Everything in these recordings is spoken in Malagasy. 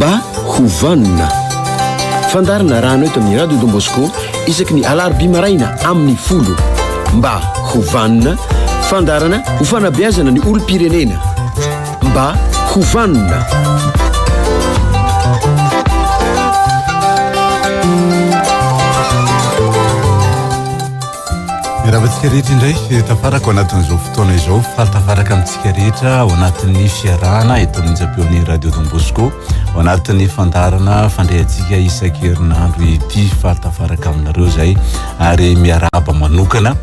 Mba ho vanona. Fandaharana arahana eto amin'ny Radio Don Bosco isaky ny alarobia maraina amin'ny folo. Mba ho vanona, fandaharana ho fanabeazana ny olom-pirenena. Mba ho vanona. Miarahaba antsika rehetra indray tafaraka ao anatin'izao fotoana izao. Faly tafaraka amintsika rehetra ao anatin'ny fiarahana eto amin'ny onjam-peon'ny Radio Don Bosco ao anatin'ny fandaharana fandrehantsika isan-kerinandro ity. Faly tafaraka aminareo izay ary miarahaba manokana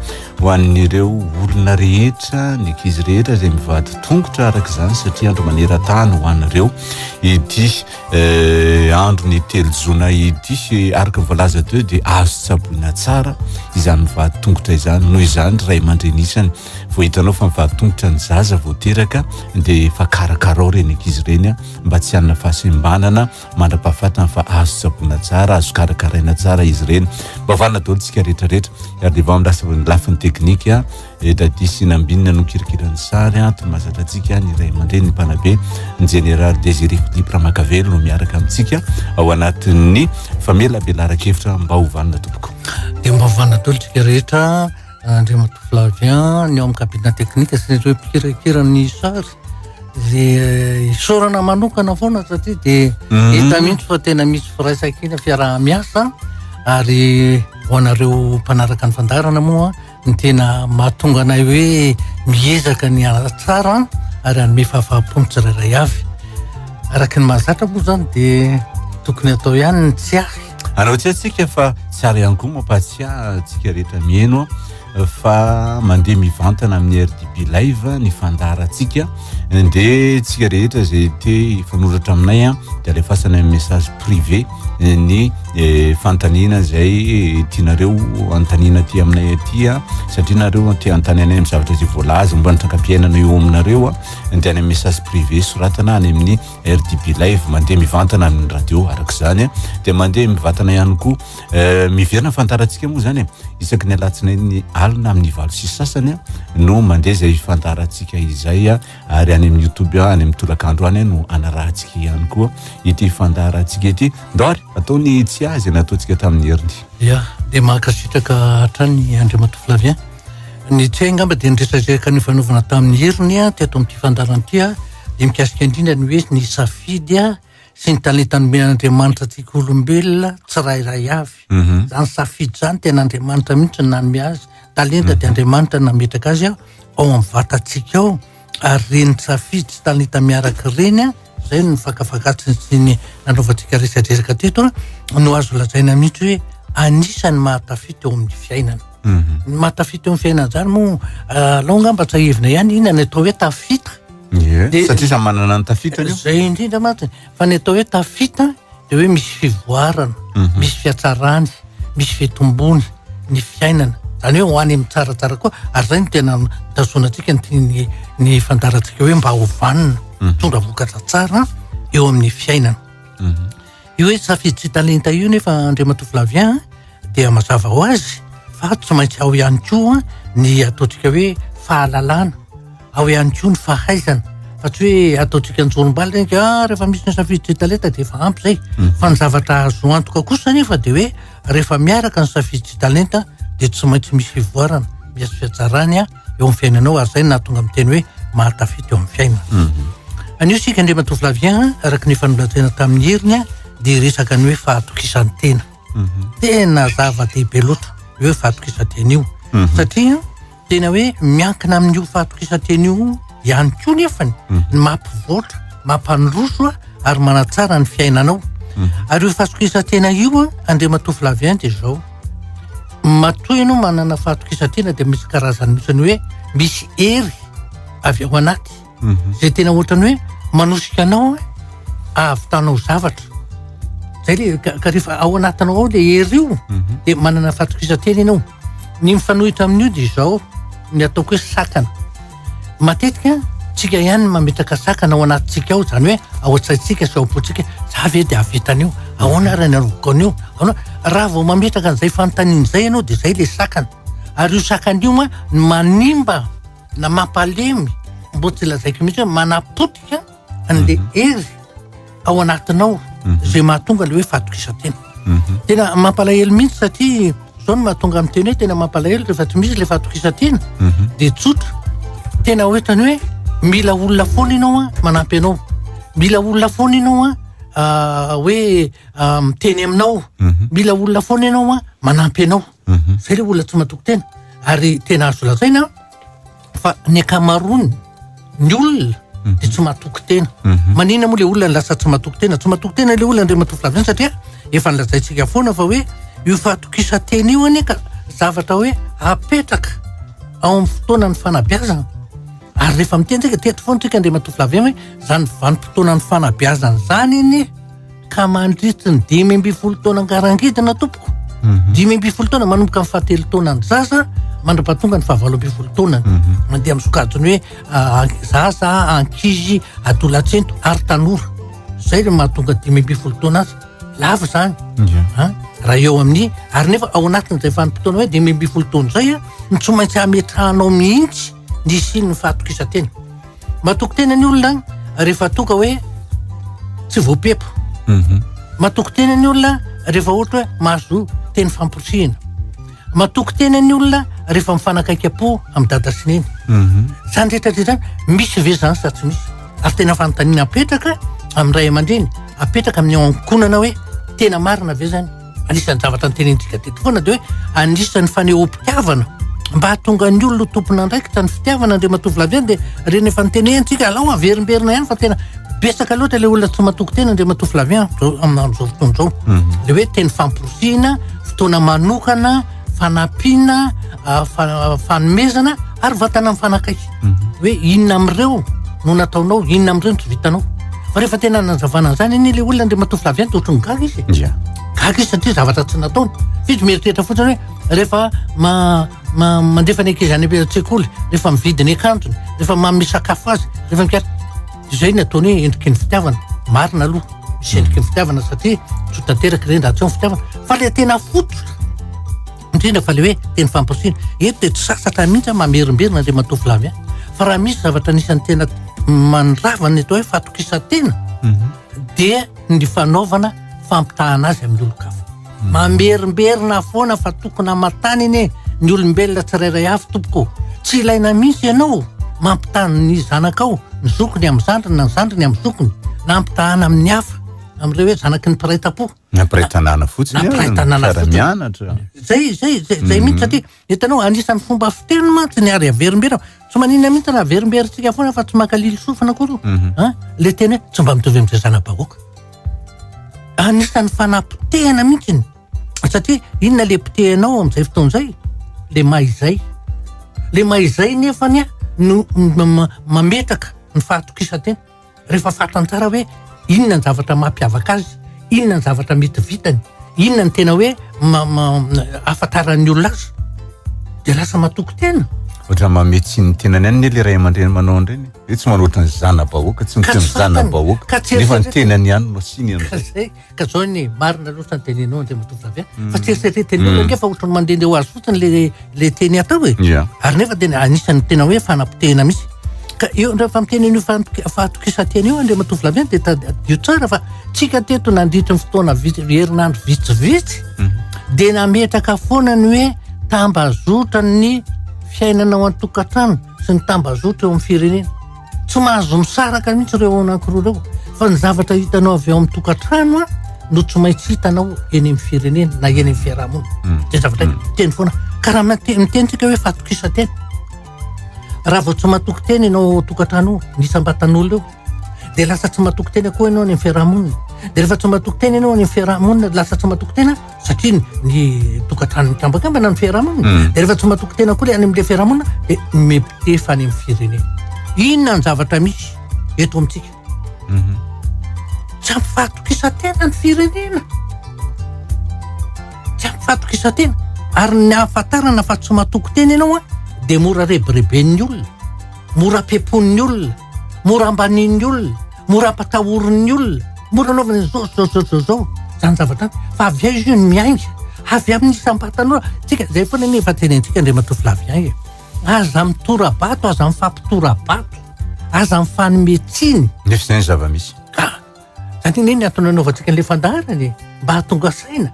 ho an'ireo olona rehetra, ny ankizy rehetra izay mivady tongotra araka izany satria andro maneran-tany ho anareo ity. Eh, andro ny telo jona ity araka ny voalaza teo dia azo tsaboina tsara izany mivady tongotra izany noho izany ray aman-dreny isany vao hitanao fa mivady tongotra ny zaza vao teraka dia efa karakarao ireny ankizy ireny mba tsy hanana fahasembanana mandra-pahafatany fa azo tsaboina tsara azo karakaraina tsara izy ireny mba vanona daholo tsika rehetrarehetra ary dia vao amin'ny lafiny teknika Daddy sy Nambinina no kirikira ny sary an, toy ny mahazatra antsika ny ray aman-dreny, ny mpanabe, ny jeneraly Désiré Philippe Ramakavelo no miaraka amintsika ao anatin'ny famelabelaran-kevitra mba ho vanona tompoko. Dia mba ho vanona daholo tsika rehetra, Andriamatoa Flavien, ny ao amin'ny cabine technique sy ireo mpikirakira ny sary. Dia isaorana manokana foana satria dia mhm. hita mihitsy fa tena misy firaisankina fiaraha-miasa ary ho anareo mpanaraka ny fandaharana moa Ny tena mahatonga anay hoe miezaka ny hanatsara ary hanome fahafaham-po ny tsirairay avy. Araka ny mahazatra moa izany dia tokony atao ihany ny tsiahy. Anao tsiahy tsika fa tsara ihany koa mampahatsiahy antsika rehetra miheno fa mandeha mivantana amin'ny RDB live ny fandaharantsika dia tsika rehetra izay te hifanoratra aminay dia alefasana amin'ny message privé ny fanontaniana izay tianareo anontaniana aty aminay aty a satria nareo te hanontany anay amin'ny zavatra izay voalaza momba ny trangam-piainana eo aminareo a dia any amin'ny message privé soratana any amin'ny RDB live mandeha mivantana amin'ny radio araka izany a dia mandeha mivantana ihany koa eh, miverina fantarantsika moa zany e isaky ny alatsinainy alina amin'ny valo sy sasany a no mandeha izay fantarantsika izay a ary any amin'ny youtube any amin'ny tolakandro any no anarahantsika ihany koa ity fandaharantsika ity. Ndao ary atao ny tsiahy izay nataontsika tamin'ny heriny. Ya, dia mankasitraka hatrany Andriamatoa Flavien. Ny tsiahy angamba dia ny resadresaka nifanaovana tamin'ny heriny teto amin'ity fandaharana ity dia mikasika indrindra ny hoe ny safidy sy ny talenta nomen'Andriamanitra antsika olombelona tsirairay avy. Mhm. Zany safidy zany tena Andriamanitra mihitsy no nanome azy. Talenta dia Andriamanitra nametraka azy ao amin'ny vatantsika ao ary ireny safidy sy talenta miaraka ireny a, zay no nifakafakatsiny sy ny nanaovantsika resadresaka teto a, no azo lazaina mihitsy hoe anisan'ny mahatafita eo amin'ny fiainana. Mhm. Ny mahatafita eo amin'ny fiainana zany moa alao angamba tsahivina ihany inona ny atao hoe tafita. Ie, satria samy manana ny tafitany io. Zay indrindra mantsy, fa ny atao hoe tafita dia hoe misy fivoarana, mhm. misy fiatsarany, misy fitombony ny fiainana. Zany hoe ho any amin'ny tsaratsara koa, ary zay no tena tazonantsika ny ny ny fandaharantsika hoe mba ho vanona, mhm. mitondra vokatra tsara eo amin'ny fiainana. Mhm. Io hoe safidy sy talenta io nefa Andriamatoa Flavien dia mazava ho azy fa tsy maintsy ao ihany koa ny ataontsika hoe fahalalana, ao ihany koa ny fahaizana fa tsy hoe ataontsika anjorom-bala ireny ka ah, rehefa misy ny safidy sy talenta dia efa ampy izay. Mm. Fa ny zavatra azo antoka kosa nefa dia hoe rehefa miaraka ny safidy sy talenta dia tsy maintsy misy fivoarana, misy fiatsarany eo amin'ny fiainanao ary izay no nahatonga miteny hoe mahatafita eo amin'ny fiainana. Mhm. Anio isika Andriamatoa Flavien araka ny efa nolazaina tamin'ny heriny dia resaka ny hoe fahatokisan-tena. Mhm. Tena zava-dehibe loatra io hoe fahatokisan-tena io. Mhm. Satria tena hoe miankina amin'io fahatokisan-tena io ihany koa nefany ny mampivoatra, mampandroso ary manatsara ny fiainanao. Ary io fahatokisan-tena io Andriamatoa Flavien dia izao. Matoa ianao manana fahatokisan-tena dia misy karazany mihitsy ny hoe misy hery avy ao anaty mhm. zay tena ohatrany hoe manosika anao ahavitanao zavatra zay le ka rehefa ao anatinao ao le hery io mhm. de manana fahatokisan-tena ianao ny mifanohitra amin'io de izao ny ataoko hoe sakana Matetika tsika ihany no mametraka sakana ao anatintsika ao, izany hoe ao an-tsaintsika sy ao am-pontsika, za ve dia hahavita an'io? Ahoana ary ny hanaovako an'io? Ahoana? Raha vao mametraka an'izay fanontaniana izay ianao dia izay ilay sakana. Ary io sakana io no manimba na mampalemy, mbo tsy lazaiko mihitsy hoe manapotika an'ilay hery ao anatinao. izay mahatonga le hoe fahatokisan-tena. Tena mampalahelo mihitsy satria zao no mahatonga amin'ny teny hoe tena mampalahelo rehefa tsy misy le fahatokisan-tena de tsotra. Tena ohatrany hoe mila olona foana ianao a manampy anao. Mila olona foana ianao a hoe miteny aminao. Mila olona foana ianao a manampy anao. Zay le olona tsy matoky tena. Ary tena azo lazaina fa ny ankamaroany ny olona dia tsy matoky tena. Maninona moa le olona no lasa tsy matoky tena? Tsy matoky tena le olona Andriamatoa Flavien satria efa nolazaintsika foana fa hoe io fahatokisan-tena io anie ka zavatra hoe apetraka ao amin'ny fotoanan'ny fanabeazana. Ary rehefa miteny tsika, teto foana tsika Andriamatoa Flavien hoe zany vanim-potoanan'ny fanabeazana zany anie ka mandritry ny 15 taona angarangidina tompoko. 15 taona manomboka amin'ny fahatelo taonan'ny zaza mandra-pahatonga ny fahavalo ambin'ny folo taonany. Mandeha amin'ny sokajiny hoe zaza, ankizy, adolatsento ary tanora. Zay no mahatonga 15 taona azy. Lava izany. Raha eo amin'ny, ary nefa ao anatin'izay vanim-potoana hoe 15 taona izay a, no tsy maintsy hametrahanao mihitsy ny hisian'ny fahatokisan-tena. Matoky tena ny olona rehefa tonga hoe tsy voapepo. Matoky tena ny olona rehefa ohatra hoe mahazo teny famporisihina. Matoky tena ny olona rehefa mifanakaiky am-po amin'ny dada sy neny. Izany rehetra rehetra izany, misy ve izany sa tsy misy? Ary tena fanontaniana apetraka amin'ny ray aman-dreny, apetraka amin'ny ao ankohonana hoe tena marina ve izany? Anisan'ny zavatra notenenintsika teto foana dia hoe anisan'ny fanehoam-pitiavana mba hahatonga ny olona ho tompon'andraikitra ny fitiavana Andriamatoa Flavien dia ireny efa notenenintsika, alao averimberina ihany fa tena betsaka loatra ilay olona tsy matoky tena Andriamatoa Flavien amin'izao fotoana izao. Ilay hoe teny famporisihina, fotoana manokana, fanampiana, fanomezana ary vatana mifanakaiky. Hoe inona amin'ireo no nataonao, inona amin'ireo no tsy vitanao. Fa rehefa tena nanazavana an'izany anie ilay olona Andriamatoa Flavien dia ohatran'ny gaga izy e. Gaga izy satria zavatra tsy nataony. Fa izy mieritreritra fotsiny hoe rehefa mandefa ny ankizy any an-tsekoly, rehefa mividy ny akanjony, rehefa manome sakafo azy, rehefa mikarakara. Izay ny ataony hoe endriky ny fitiavana. Marina aloha, misy endriky ny fitiavana satria tsy ho tanteraka ireny raha tsy eo ny fitiavana. Fa ilay tena fototra, indrindra fa ilay hoe teny famporisihina, eto dia tsy sasatra mihitsy aho mamerimberina Andriamatoa Flavien, fa raha misy zavatra anisan'ny tena mandrava ny atao hoe fahatokisan-tena, dia ny fanaovana fampitahana azy amin'ny olon-kafa. Mamerimberina foana fa tokony hamatany anie ny olombelona tsirairay avy tompoko. Tsy ilaina mihitsy ianao mampitaha ny zanakao, ny zokiny amin'ny zandriny na ny zandriny amin'ny zokiny, na ampitahana amin'ny hafa, amin'ireo hoe zanaky ny mpiray tampo. Na mpiray tanàna fotsiny Na mpiray tanàna fotsiny. Mpiara-mianatra. Zay, zay, zay, zay mihitsy satria hitanao anisan'ny fomba fiteny mantsy ny ary averimberina. Tsy maninona mihitsy raha averimberintsika foana fa tsy mankalily sofina akory io. An? Ilay teny hoe tsy mba mitovy amin'izay zana-bahoaka. Anisan'ny fanapotehana mihitsy satria inona le potehanao amin'izay fotoana izay? Le maha izay. Le maha izay nefany no mametraka ny fahatokisan-tena. Rehefa fantany tsara hoe inona ny zavatra mampiavaka azy, inona ny zavatra mety vitany, inona ny tena hoe ahafantaran'ny olona azy, dia lasa matoky tena. Ohatran'ny mamehy tsiny ny tenany ihany anie le ray aman-dreny manao an'ireny e. Hoe tsy manao ohatran'ny zana-bahoaka, tsy Ka miteny tsy fantany, zana-bahoaka, ka tsy nefa ny eritreretiny. tenany ihany no asiany Ka amin'izay. zay, ka zao anie, marina loatra ny teneninao Andriamatoa Flavien, fa tsy eritreretin'ny olona ange fa ohatran'ny mandehandeha ho azy fotsiny le le teny atao e. Ya. Ary nefa tena anisan'ny tena hoe fanapotehana mihitsy. Ka eo rehefa miteny an'io fahatokisan-tena io Andriamatoa Flavien dia tadidio tsara fa tsika teto nandritry ny fotoana vitsy, herinandro vitsivitsy dia nametraka foana ny hoe tambazotra ny fiainana ao an-tokantrano sy ny tambazotra eo amin'ny firenena. Tsy mahazo misaraka mihitsy ireo anankiroa ireo fa ny zavatra hitanao avy ao amin'ny tokantrano no tsy maintsy hitanao eny amin'ny firenena na eny amin'ny fiarahamonina. Zay zavatra miteny foana. Ka raha miteny tsika hoe fahatokisan-tena, raha vao tsy matoky tena ianao ao an-tokantrano ao, ny isam-batan'olona eo, dia lasa tsy matoky tena koa ianao any amin'ny fiarahamonina. Dia rehefa tsy matoky tena ianao any amin'ny fiarahamonina, lasa tsy matoky tena satria ny tokantrano mikambakambana ny fiarahamonina. Dia rehefa tsy matoky tena koa le any amin'ilay fiarahamonina, dia mipitefa any amin'ny firenena. Inona ny zavatra misy eto amintsika? Tsy ampy fahatokisan-tena ny firenena. Tsy ampy fahatokisan-tena. Ary ny ahafantarana fa tsy matoky tena ianao an, dia mora rebireben'ny olona, mora peponin'ny olona, mora ambanin'ny olona, mora ampatahorin'ny olona, mora anaovana izao izao izao izao izao. Izany zavatra izany. Fa avy aiza io no miainga? Avy amin'ny isam-batan'olona. Tsika, izay foana anie efa tenentsika Andriamatoa Flavien e. Aza mitora-bato, aza mifampitora-bato, aza mifanome tsiny. Nefa izay ny zava-misy. Ka. Zany anie ny antony anaovantsika an'ilay fandaharana e, mba hahatonga saina,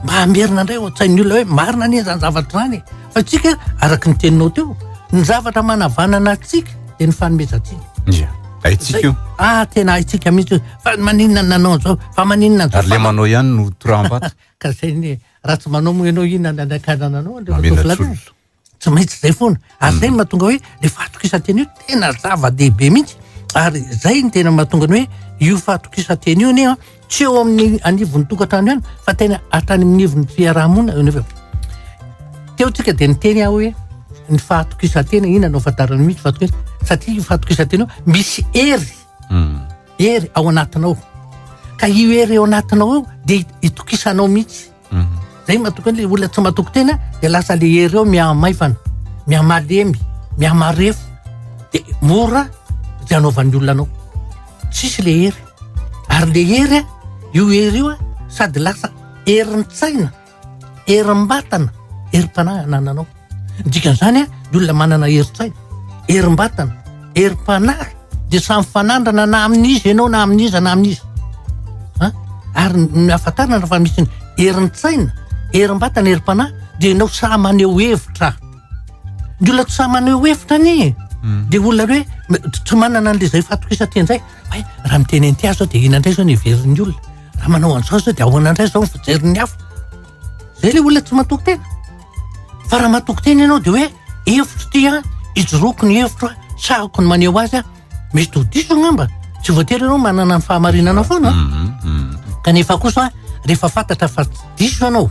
mba hamerina indray ao an-tsain'ny olona hoe marina anie izany zavatra izany e. Fa tsika, araka ny teninao teo, ny zavatra manavanana antsika dia ny fanomezan-tsiny. Ia, haintsika io. Ah, tena haintsika mihitsy io. Fa maninona ny nanao an'izao, fa maninona an'izao. Ary le manao ihany no toraham-bato. Ka zay ny, raha tsy manao moa ianao inona ny anakanana anao Andriamatoa Mamela Flavien? tsolo. Tsy maintsy izay foana. Ary izay no mahatonga hoe le fahatokisan-tena io tena zava-dehibe mihitsy. Ary izay no tena mahatonga ny hoe io fahatokisan-tena io anie tsy eo amin'ny anivon'ny tokantrano ihany fa tena hatrany amin'ny anivon'ny fiarahamonina eo nefa. Teo tsika dia niteny aho hoe ny fahatokisan-tena inona no ahafantarana mihitsy fahatokisan satria io fahatokisan-tena io misy hery. Hery ao anatinao. Ka io hery ao anatinao io dia itokisanao mihitsy. Zay matoky an'le olona tsy matoky tena dia lasa le hery eo mihamaivana, mihamalemy, mihamarefo dia mora izay anaovan'ny olona anao. Tsisy le hery. Ary le hery a, io hery io a, sady lasa herin-tsaina, herim-batana, herim-panahy anananao. Ny dikan'izany a, ny olona manana herin-tsaina, herim-batana, herim-panahy dia samy mifanandrana na amin'iza ianao na amin'iza na amin'iza. An? Ary ny ahafantarana fa misy ny herin-tsaina, herim-batana, herim-panahy dia ianao sahy maneho hevitra. Ny olona tsy sahy maneho hevitra anie dia olona hoe tsy manana an'ilay izay fahatokisan-tena izay. Hay, raha miteny an'ity aho izao dia inona indray izao ny heverin'ny olona? Raha manao an'izao izao dia ahoana indray izao ny fijerin'ny hafa? Zay le olona tsy matoky tena. Fa raha matoky tena ianao de hoe hevitro ty an, ijoroako ny hevitro an, sahako ny maneho azy an, mety ho diso angamba, tsy voatery ianao manana ny fahamarinana foana an. Mhm, mhm. Kanefa kosa rehefa fantatra fa tsy diso ianao,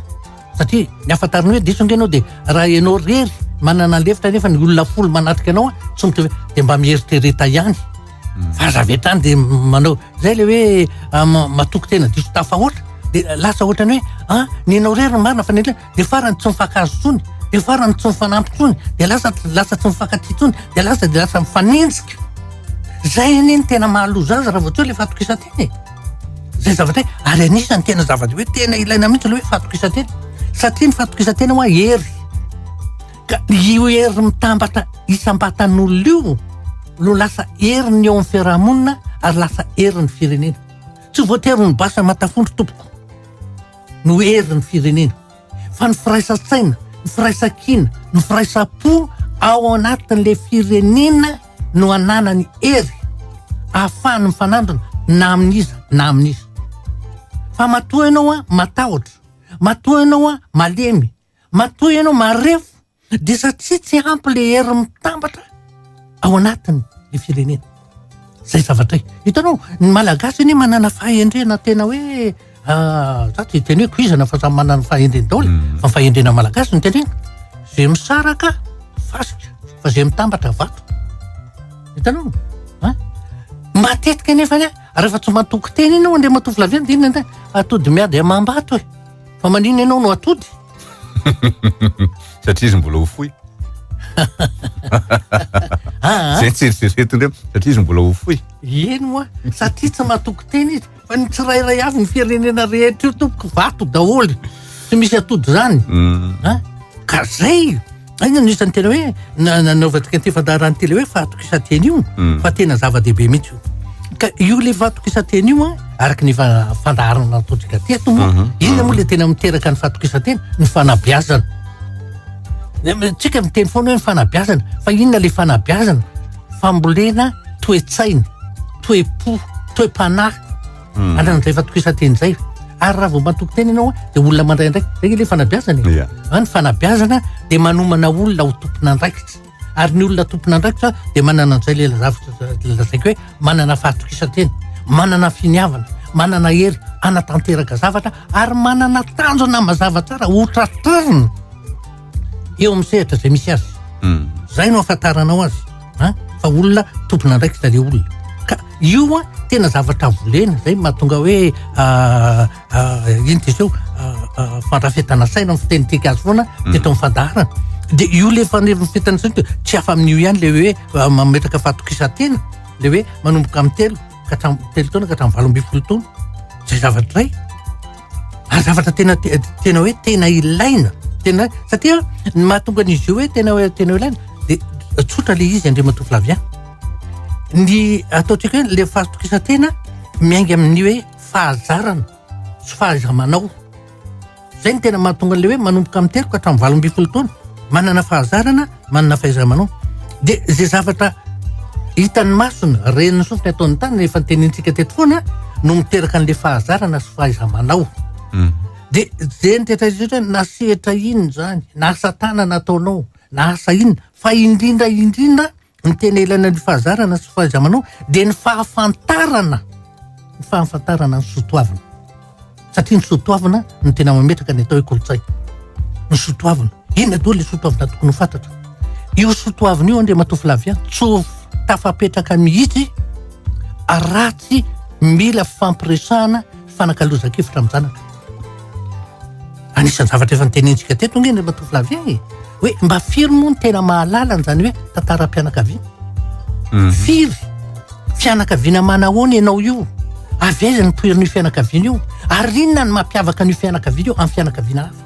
satria ny ahafantarana hoe diso ange ianao de raha ianao rery manana ny hevitra nefa ny olona folo manatrika anao an, tsy mitovy, de mba mieritrereta ihany. Fa aza avy hatrany de manao zay le hoe ah, matoky tena diso tafahoatra de lasa ohatrany hoe ah ny anao rery ny marina fa ny de farany tsy mifankahazo intsony de farany tsy mifanampy intsony de lasa lasa tsy mifankatia intsony de lasa de lasa mifanenjika. Zay anie ny tena mahaloza azy raha vao tsy eo le fahatokisan-tena e. Zay zavatra hoe ary anisan'ny tena zavatra hoe tena ilaina mihitsy le hoe fahatokisan-tena satria ny fahatokisan-tena hoa hery. Ka io hery mitambatra isam-batan'olona io no lasa herin'ny eo amin'ny fiarahamonina ary lasa herin'ny firenena. Tsy voatery ho ny basy aman-tafondro tompoko no herin'ny firenena fa ny firaisan-tsaina, ny firaisan-kina, ny firaisam-po ao anatin'ilay firenena no ananany hery ahafahany mifanandrina na amin'iza na amin'iza. Fa matoa ianao matahotra, matoa ianao malemy, Matoa ianao marefo dia satria tsy ampy le hery mitambatra ao anatiny le firenena. Zay zavatra e. Hitanao, ny Malagasy anie manana fahendrena tena hoe ah, za tsy hiteny hoe koizana fa samy manana ny fahendreny daholo, mm. fa ny fahendrena malagasy no teneniko. Ze misaraka fasika, fa ze mitambatra vato. Hitanao? Hein? Matetika nefa anie, rehefa tsy matoky tena ianao Andriamatoa Flavien dia inona atody miady amam-bato e. Fa maninona ianao no atody? Satria izy mbola ho fohy. Ah, ah. Zay tsy eritrereto ndray satria izy mbola ho fohy. Eny moa, satria tsy matoky tena izy. Fa ny tsirairay avy ny firenena rehetra io tompoko vato daholo. Tsy misy atody zany. Mm. Ah, ka zay Inona no isan'ny tena hoe nanaovantsika ity fandaharana ity le hoe fahatokisan-tena io mm. fa tena zava-dehibe mihitsy io. Ka io le fahatokisan-tena io an, araka ny efa fandaharana nataontsika teto moa, mhm. inona moa le tena miteraka ny fahatokisan-tena? Ny fanabeazana. Tsika miteny foana hoe ny fanabeazana, fa inona le fanabeazana? Fambolena toe-tsaina, toe-po, toe-panahy. Hmm. Ananan'izay fahatokisan-tena izay. Ary raha vao matoky tena ianao dia olona mandray andraikitra. Zay ilay fanabeazana e. Yeah. Ah, ny fanabeazana dia manomana olona ho tompon'andraikitra. Ary ny olona tompon'andraikitra dia manana an'izay ilay zavatra lazaiko hoe manana fahatokisan-tena, manana finiavana, manana hery hanatanteraka zavatra ary manana tanjona mazava tsara hotratrarina. eo amin'ny sehatra izay misy azy. Hmm. Zay no ahafantaranao azy a fa olona tompon'andraikitra le olona. Ka io a tena zavatra volena zay mahatonga hoe ah, ah, ino ty zao ah, fandrafetana saina ny fitenintsika azy foana hmm. teto amin'ny fandaharana. De io le fandrafetana saina tsy afa amin'io ihany le hoe mametraka fahatokisan-tena le hoe manomboka amin'ny telo ka hatramin'ny telo taona ka hatramin'ny 18 taona. Zay zavatra iray. Ary zavatra tena tena hoe tena ilaina, tena satria ny mahatonga an'izy io hoe tena hoe tena ilaina de tsotra le izy Andriamatoa Flavien. Ny ataontsika hoe le fahatokisan-tena miainga amin'ny hoe fahazarana sy fahaiza-manao. Izay no tena mahatonga an'ilay hoe manomboka amin'ny telo ka hatramin'ny 18 taona, manana fahazarana, manana fahaiza-manao. Dia izay zavatra hitan'ny masony, ren'ny sofiny, ataon'ny tanany, efa notenenintsika teto foana, no miteraka an'ilay fahazarana sy fahaiza-manao. Dia izay no tetra rehetra na sehatra inona izany, na asa tanana ataonao, na asa inona, fa indrindra indrindra ny tena ilaina ny fahazarana sy fahaiza-manao dia ny fahafantarana ny fahafantarana ny soatoavina satria ny soatoavina no tena mametraka ny atao hoe kolontsaina ny soatoavina inona daholo le soatoavina tokony ho fantatra io soatoavina io Andriamatoa Flavien tsy ho tafapetraka mihitsy raha tsy mila fifampiresahana fanakalozan-kevitra amin'ny zanaka Anisan'ny zavatra efa notenenintsika teto ange Andriamatoa Flavien e, hoe mba firy moa no tena mahalala an'izany hoe tantaram-pianakaviana? Mhm. Firy? Fianakaviana manahoana ianao io? Avy aiza ny poirin'io fianakaviana io? Ary inona no mampiavaka an'io fianakaviana io amin'ny fianakaviana hafa?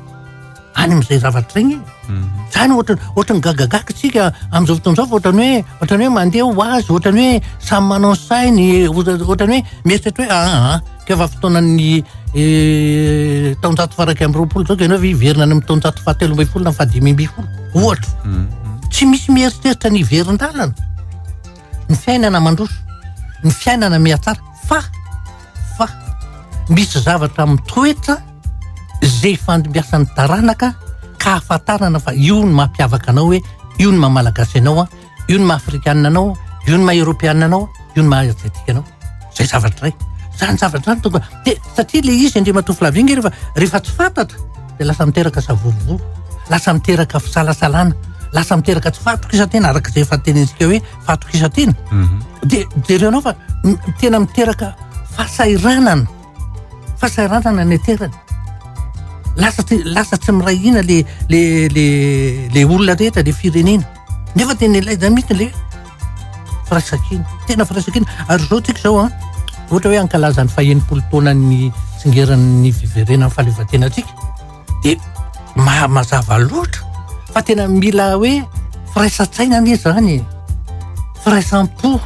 Any amin'izay zavatra izay e. Mhm. Zany ohatra ohatran'ny gagagaga tsika amin'izao fotoana izao fa ohatran'ny hoe ohatran'ny hoe mandeha ho azy, ohatran'ny hoe samy manao ny sainy, ohatran'ny hoe mieritreritra hoe aa ah, ka efa fotoanan'ny taonjato faha 21 izao ka ianao ve hiverina any amin'ny taonjato faha 13 na faha 15 ohatra. Mhm. Tsy misy mieritreritra ny hiverin-dalana. Ny fiainana mandroso, ny fiainana mihatsara fa fa misy zavatra mitoetra izay ifandimbiasan'ny taranaka ka ahafantarana fa io no mampiavaka anao hoe io no maha malagasy anao, io no maha afrikanina anao, io no maha eoropeanina anao, io no maha aziatika anao. Zay zavatra zay. Zany zavatra zany tonga de satria le izy Andriamatoa Flavien nge rehefa rehefa tsy fantatra de lasa miteraka savorovoro, lasa miteraka fisalasalana, lasa miteraka tsy fahatokisan-tena araka izay efa tenenintsika hoe fahatokisan-tena. Mhm. De jereo anao fa tena miteraka fahasahiranana. Fahasahiranana ny aterany. Lasa tsy lasa tsy miray hina le le le le olona rehetra, le firenena. Nefa tena ilaina mihitsy le firaisankina. Tena firaisankina. Ary izao tsika izao an, ohatra hoe hankalaza ny faha-enimpolo taonan'ny tsingeran'ny fiverenan'ny fahaleovantenantsika, dia ma- mazava loatra fa tena mila hoe firaisan-tsaina anie izany e. Firaisam-po.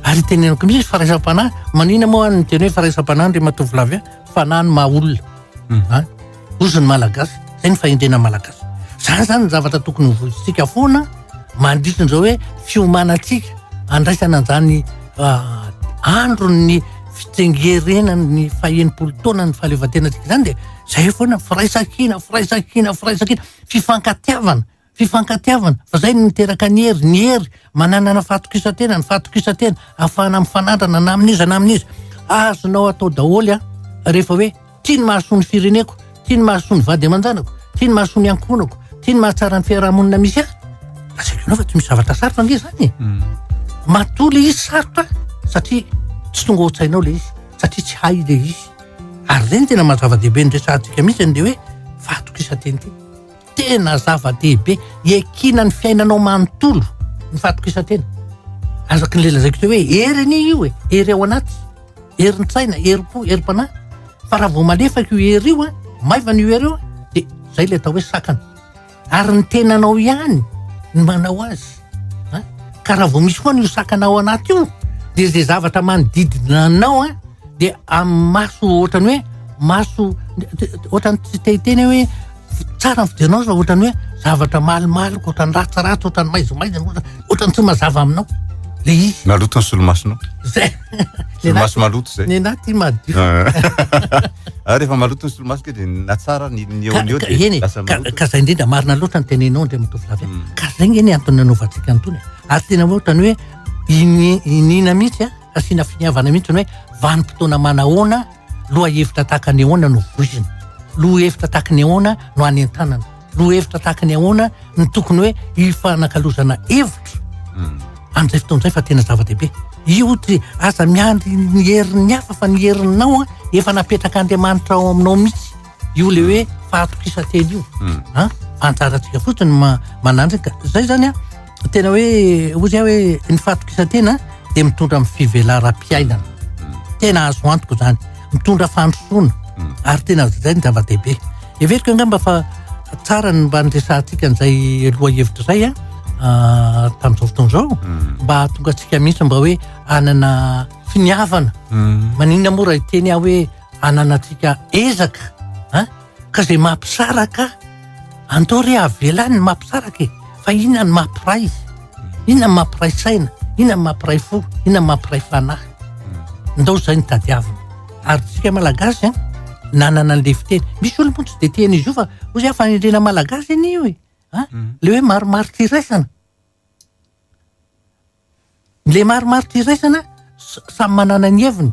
Ary teneniko mihitsy firaisam-panahy. Manina moa ny teny hoe firaisam-panahy Andriamatoa Flavien? Fanahy no maha olona. Mm. Hozy ny Malagasy. Zay ny fahendrena Malagasy. Zany zany ny zavatra tokony hovoizitsika foana mandritra izao hoe fiomanantsika andraisana an'izany ah, andron'ny fitsengerenan'ny faha-enimpolo taonan'ny fahaleovantenantsika izany dia zay foana firaisankina, firaisankina, firaisankina, fifankatiavana. Fifankatiavana, fa zay no miteraka ny hery, ny hery mananana fahatokisan-tena, ny fahatokisan-tena ahafahana mifanandrana na amin'iza na amin'iza. Azonao atao daholo an, rehefa hoe tia ny mahasoa ny fireneko, tia ny mahasoa ny vady aman-janako, tia ny mahasoa ny ankohonako, tia ny mahatsara ny fiarahamonina misy ahy. Lazaiko anao fa tsy misy zavatra sarotra ange zany e. Mm. Matoa le izy sarotra satria tsy tonga ao an-tsainao le izy, satria tsy hay le izy. Ary zay no tena maha zava-dehibe ny resahantsika mihitsy an'le hoe fahatokisan-tena ity. Tena zava-dehibe iankinan'ny ny fiainanao manontolo ny fahatokisan-tena. Araka ny lazaiko teo hoe hery anie io e, hery ao anaty, herin-tsaina, herim-po, herim-panahy. Fa raha vao malefaka io hery io, maivana io hery io, dia izay ilay atao hoe sakana. Ary ny tenanao ihany no manao azy. Ka raha vao misy foana io sakana ao anaty io, dia izay zavatra manodidina anao dia amin'ny maso ohatran'ny hoe maso ohatran'ny tsy te hiteny hoe Tsara ny fijerinao azy fa ohatran'ny hoe zavatra malomaloka, ohatran'ny ratsiratsy, ohatran'ny maizimaizina, ohatran'ny tsy mazava aminao le izy. Maloto ny solomasonao. Zay. Solomaso maloto zay. Ny anaty madio. Ah. Rehefa maloto ny solomaso ke dia na tsara ny ny eo ny eo dia lasa maloto. Ka zay indrindra marina loatra ny tenenao Andriamatoa Flavien. Hmm. Ka zay nge ny antony nanaovantsika an'itony. Ary tena ohatran'ny hoe iniana mihitsy a, asiana finiavana mihitsy ny hoe vanim-potoana manahoana Lohahevitra tahaka ny ahoana no voizina? Lohahevitra tahaka ny ahoana no anentanana? Lohahevitra tahaka ny ahoana no tokony hoe hifanakalozana hevitra? Hmm. Amin'izay fotoana izay fa tena zava-dehibe. Io ty aza miandry ny herin'ny hafa fa ny herinao efa napetrak'Andriamanitra ao aminao mihitsy. Io le hoe fahatokisan-tena io. Hmm. An? Anjarantsika fotsiny manandraka. Zay zany an, tena hoe ozy aho hoe ny fahatokisan-tena dia mitondra amin'ny fivelaram-piainana. Hmm. Tena azo antoka zany. Mitondra fandrosoana. Hmm. Ary tena zay ny zava-dehibe. Heveriko angamba fa tsara ny mba niresahantsika an'izay lohahevitra izay an, ah, tamin'izao fotoana izao, mba hahatonga antsika mihitsy mba hoe hanana Finiavana. Maninona moa raha hiteny aho hoe ananantsika ezaka an? Ka izay mampisaraka, andao re avela any ny mampisaraka e! Fa inona no mampiray? Inona no mampiray saina? Inona no mampiray fo? Inona no mampiray fanahy? Ndao izay no tadiavina. Ary tsika Malagasy an, nanana an'ilay fiteny. Misy olona moa tsy dia tia an'izy io fa hoy izy fanendrena Malagasy anie io e! An? Ilay hoe marimaritra iraisana. Ilay marimaritra iraisana samy manana ny heviny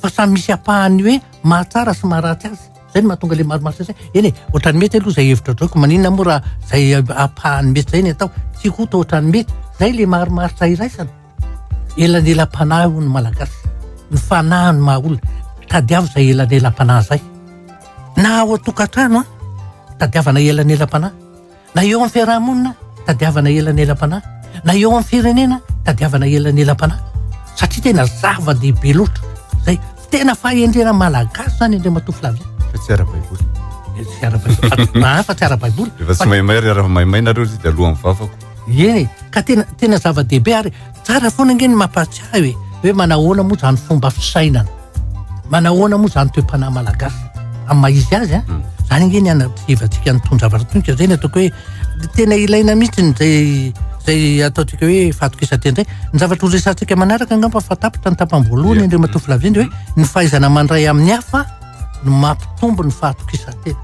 fa samy misy ampahany hoe mahatsara sy maharatsy azy. Zay no mahatonga ilay marimaritra iraisana. Eny e, ohatran'ny mety aloha izay hevitra ataoko, maninona moa raha izay ampahany mety izay ny atao? Tiako ho toa ohatran'ny mety. Zay ilay marimaritra iraisana. Elanelam-panahy hono ny Malagasy. Ny fanahy no maha olona. Tadiavo izay elanelam-panahy izay. Na ao an-tokantrano an, tadiavana elanelam-panahy. Na eo amin'ny fiaraha-monina, tadiavana elanelam-panahy. Na eo amin'ny firenena, tadiavana elanelam-panahy. Satria tena zava-dehibe loatra. Zay tena fahendrena malagasy zany Andriamatoa Flavien. Fa tsy ara-baiboly. Tsy ara-baiboly. Ah, fa tsy ara-baiboly. Rehefa tsy maimay ry raha maimay nareo ry dia alohan'ny vavako. Eny, ka tena tena zava-dehibe ary tsara foana ange ny mampahatsiahy hoe hoe manahoana moa zany fomba fisainana. Manahoana moa zany toe-panahy malagasy amin'ny maha izy azy an? Zany ange ny anatrevantsika ny tony zavatra tony ka zay ny ataoko hoe tena ilaina mihitsy ny zay zay ataontsika hoe fahatokisan-tena zay. Ny zavatra ho resahantsika manaraka angamba fa tapitra ny tapany voalohany Andriamatoa Flavien dia hoe ny fahaizana mandray amin'ny hafa no mampitombo ny fahatokisan-tena.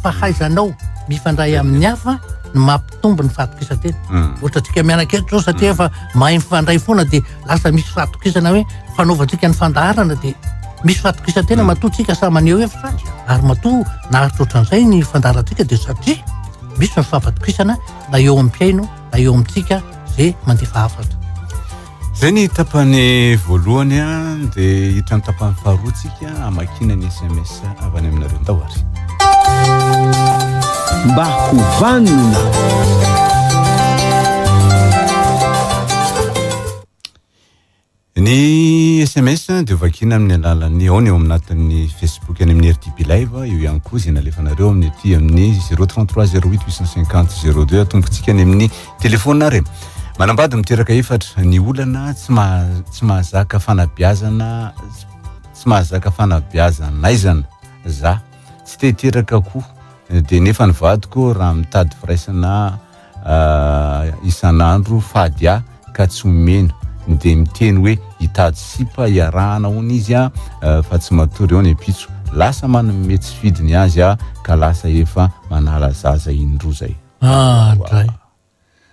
Fahaizanao mifandray amin'ny hafa no mampitombo ny fahatokisan-tena. Ohatra antsika mianaka eto zao satria efa mahay mifandray foana dia lasa misy fahatokisana hoe fanaovantsika ny fandaharana dia misy fahatokisan-tena matoa tsika samy maneho hevitra ary matoa naharitra ohatran'izay ny fandaharantsika dia satria misy ny fampatokisana na eo amin'ny mpihaino na eo amintsika izay mandefa hafatra. Zay ny tapany voalohany an, dia hiditra ny tapany faharoa tsika hamakiana ny sms avy any aminareo. Ndao ary. Mba ho vanona. Ny sms dia hovakiana amin'ny alalan'ny ao ny ao anatin'ny Facebook any amin'ny RTP Live, eo ihany koa izay nalefanareo amin'ny aty amin'ny 033 08 850 02. Atombotsika any amin'ny telefaonina ary. Manambady miteraka efatra, ny olana tsy maha tsy mahazaka fanabeazana tsy mahazaka fanabeazan'aizana za, tsy te hiteraka koa dia nefa ny vadiko raha mitady firaisana isan'andro fady ahy ka tsy omena dia miteny hoe hitady sipa hiarahana hono izy a fa tsy matory eo ny ampitso lasa manome tsy fidiny azy aho ka lasa efa manala zaza indroa zay. Ah, dray.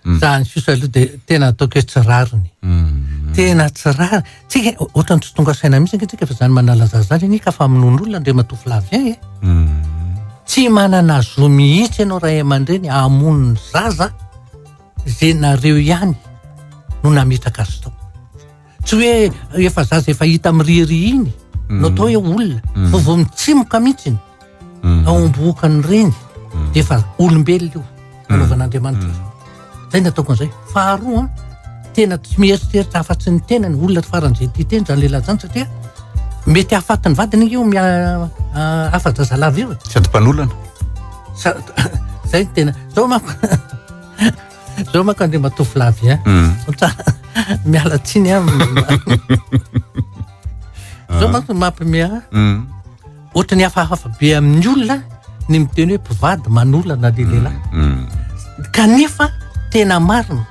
Zany kosa aloha dia tena ataoko hoe tsy rariny. Tena tsy rariny. Tsika ohatran'ny tsy tonga saina mihitsy ange tsika fa zany manala zaza zany anie ka famonoan'olona Andriamatoa Flavien e. Tsy manana zo mihitsy ianao ray aman-dreny hamono ny zaza ze nareo ihany no nametraka azy tao. Tsy hoe efa zaza efa hita miriaria iny no atao hoe olona fa vao mitsimoka mihitsy ao am-bohokan'ny reny dia efa olombelona io nanaovan'Andriamanitra azy. Zay ny ataoko an'izay. Faharoa, tena tsy mieritreritra afa-tsy ny tenany, olona faran'izay tia tena zany lehilahy zany satria mety hahafaty ny vadiny io mia afa-jazalava io e. Sady mpanolana. Sa- Zay ny tena. Zao manko zao manko Andriamatoa Flavien. Miala tsiny aho. Zao manko mampime ahy. Ohatran'ny hafahafa be amin'ny olona ny miteny hoe mpivady manolana le lehilahy. Kanefa tena marina.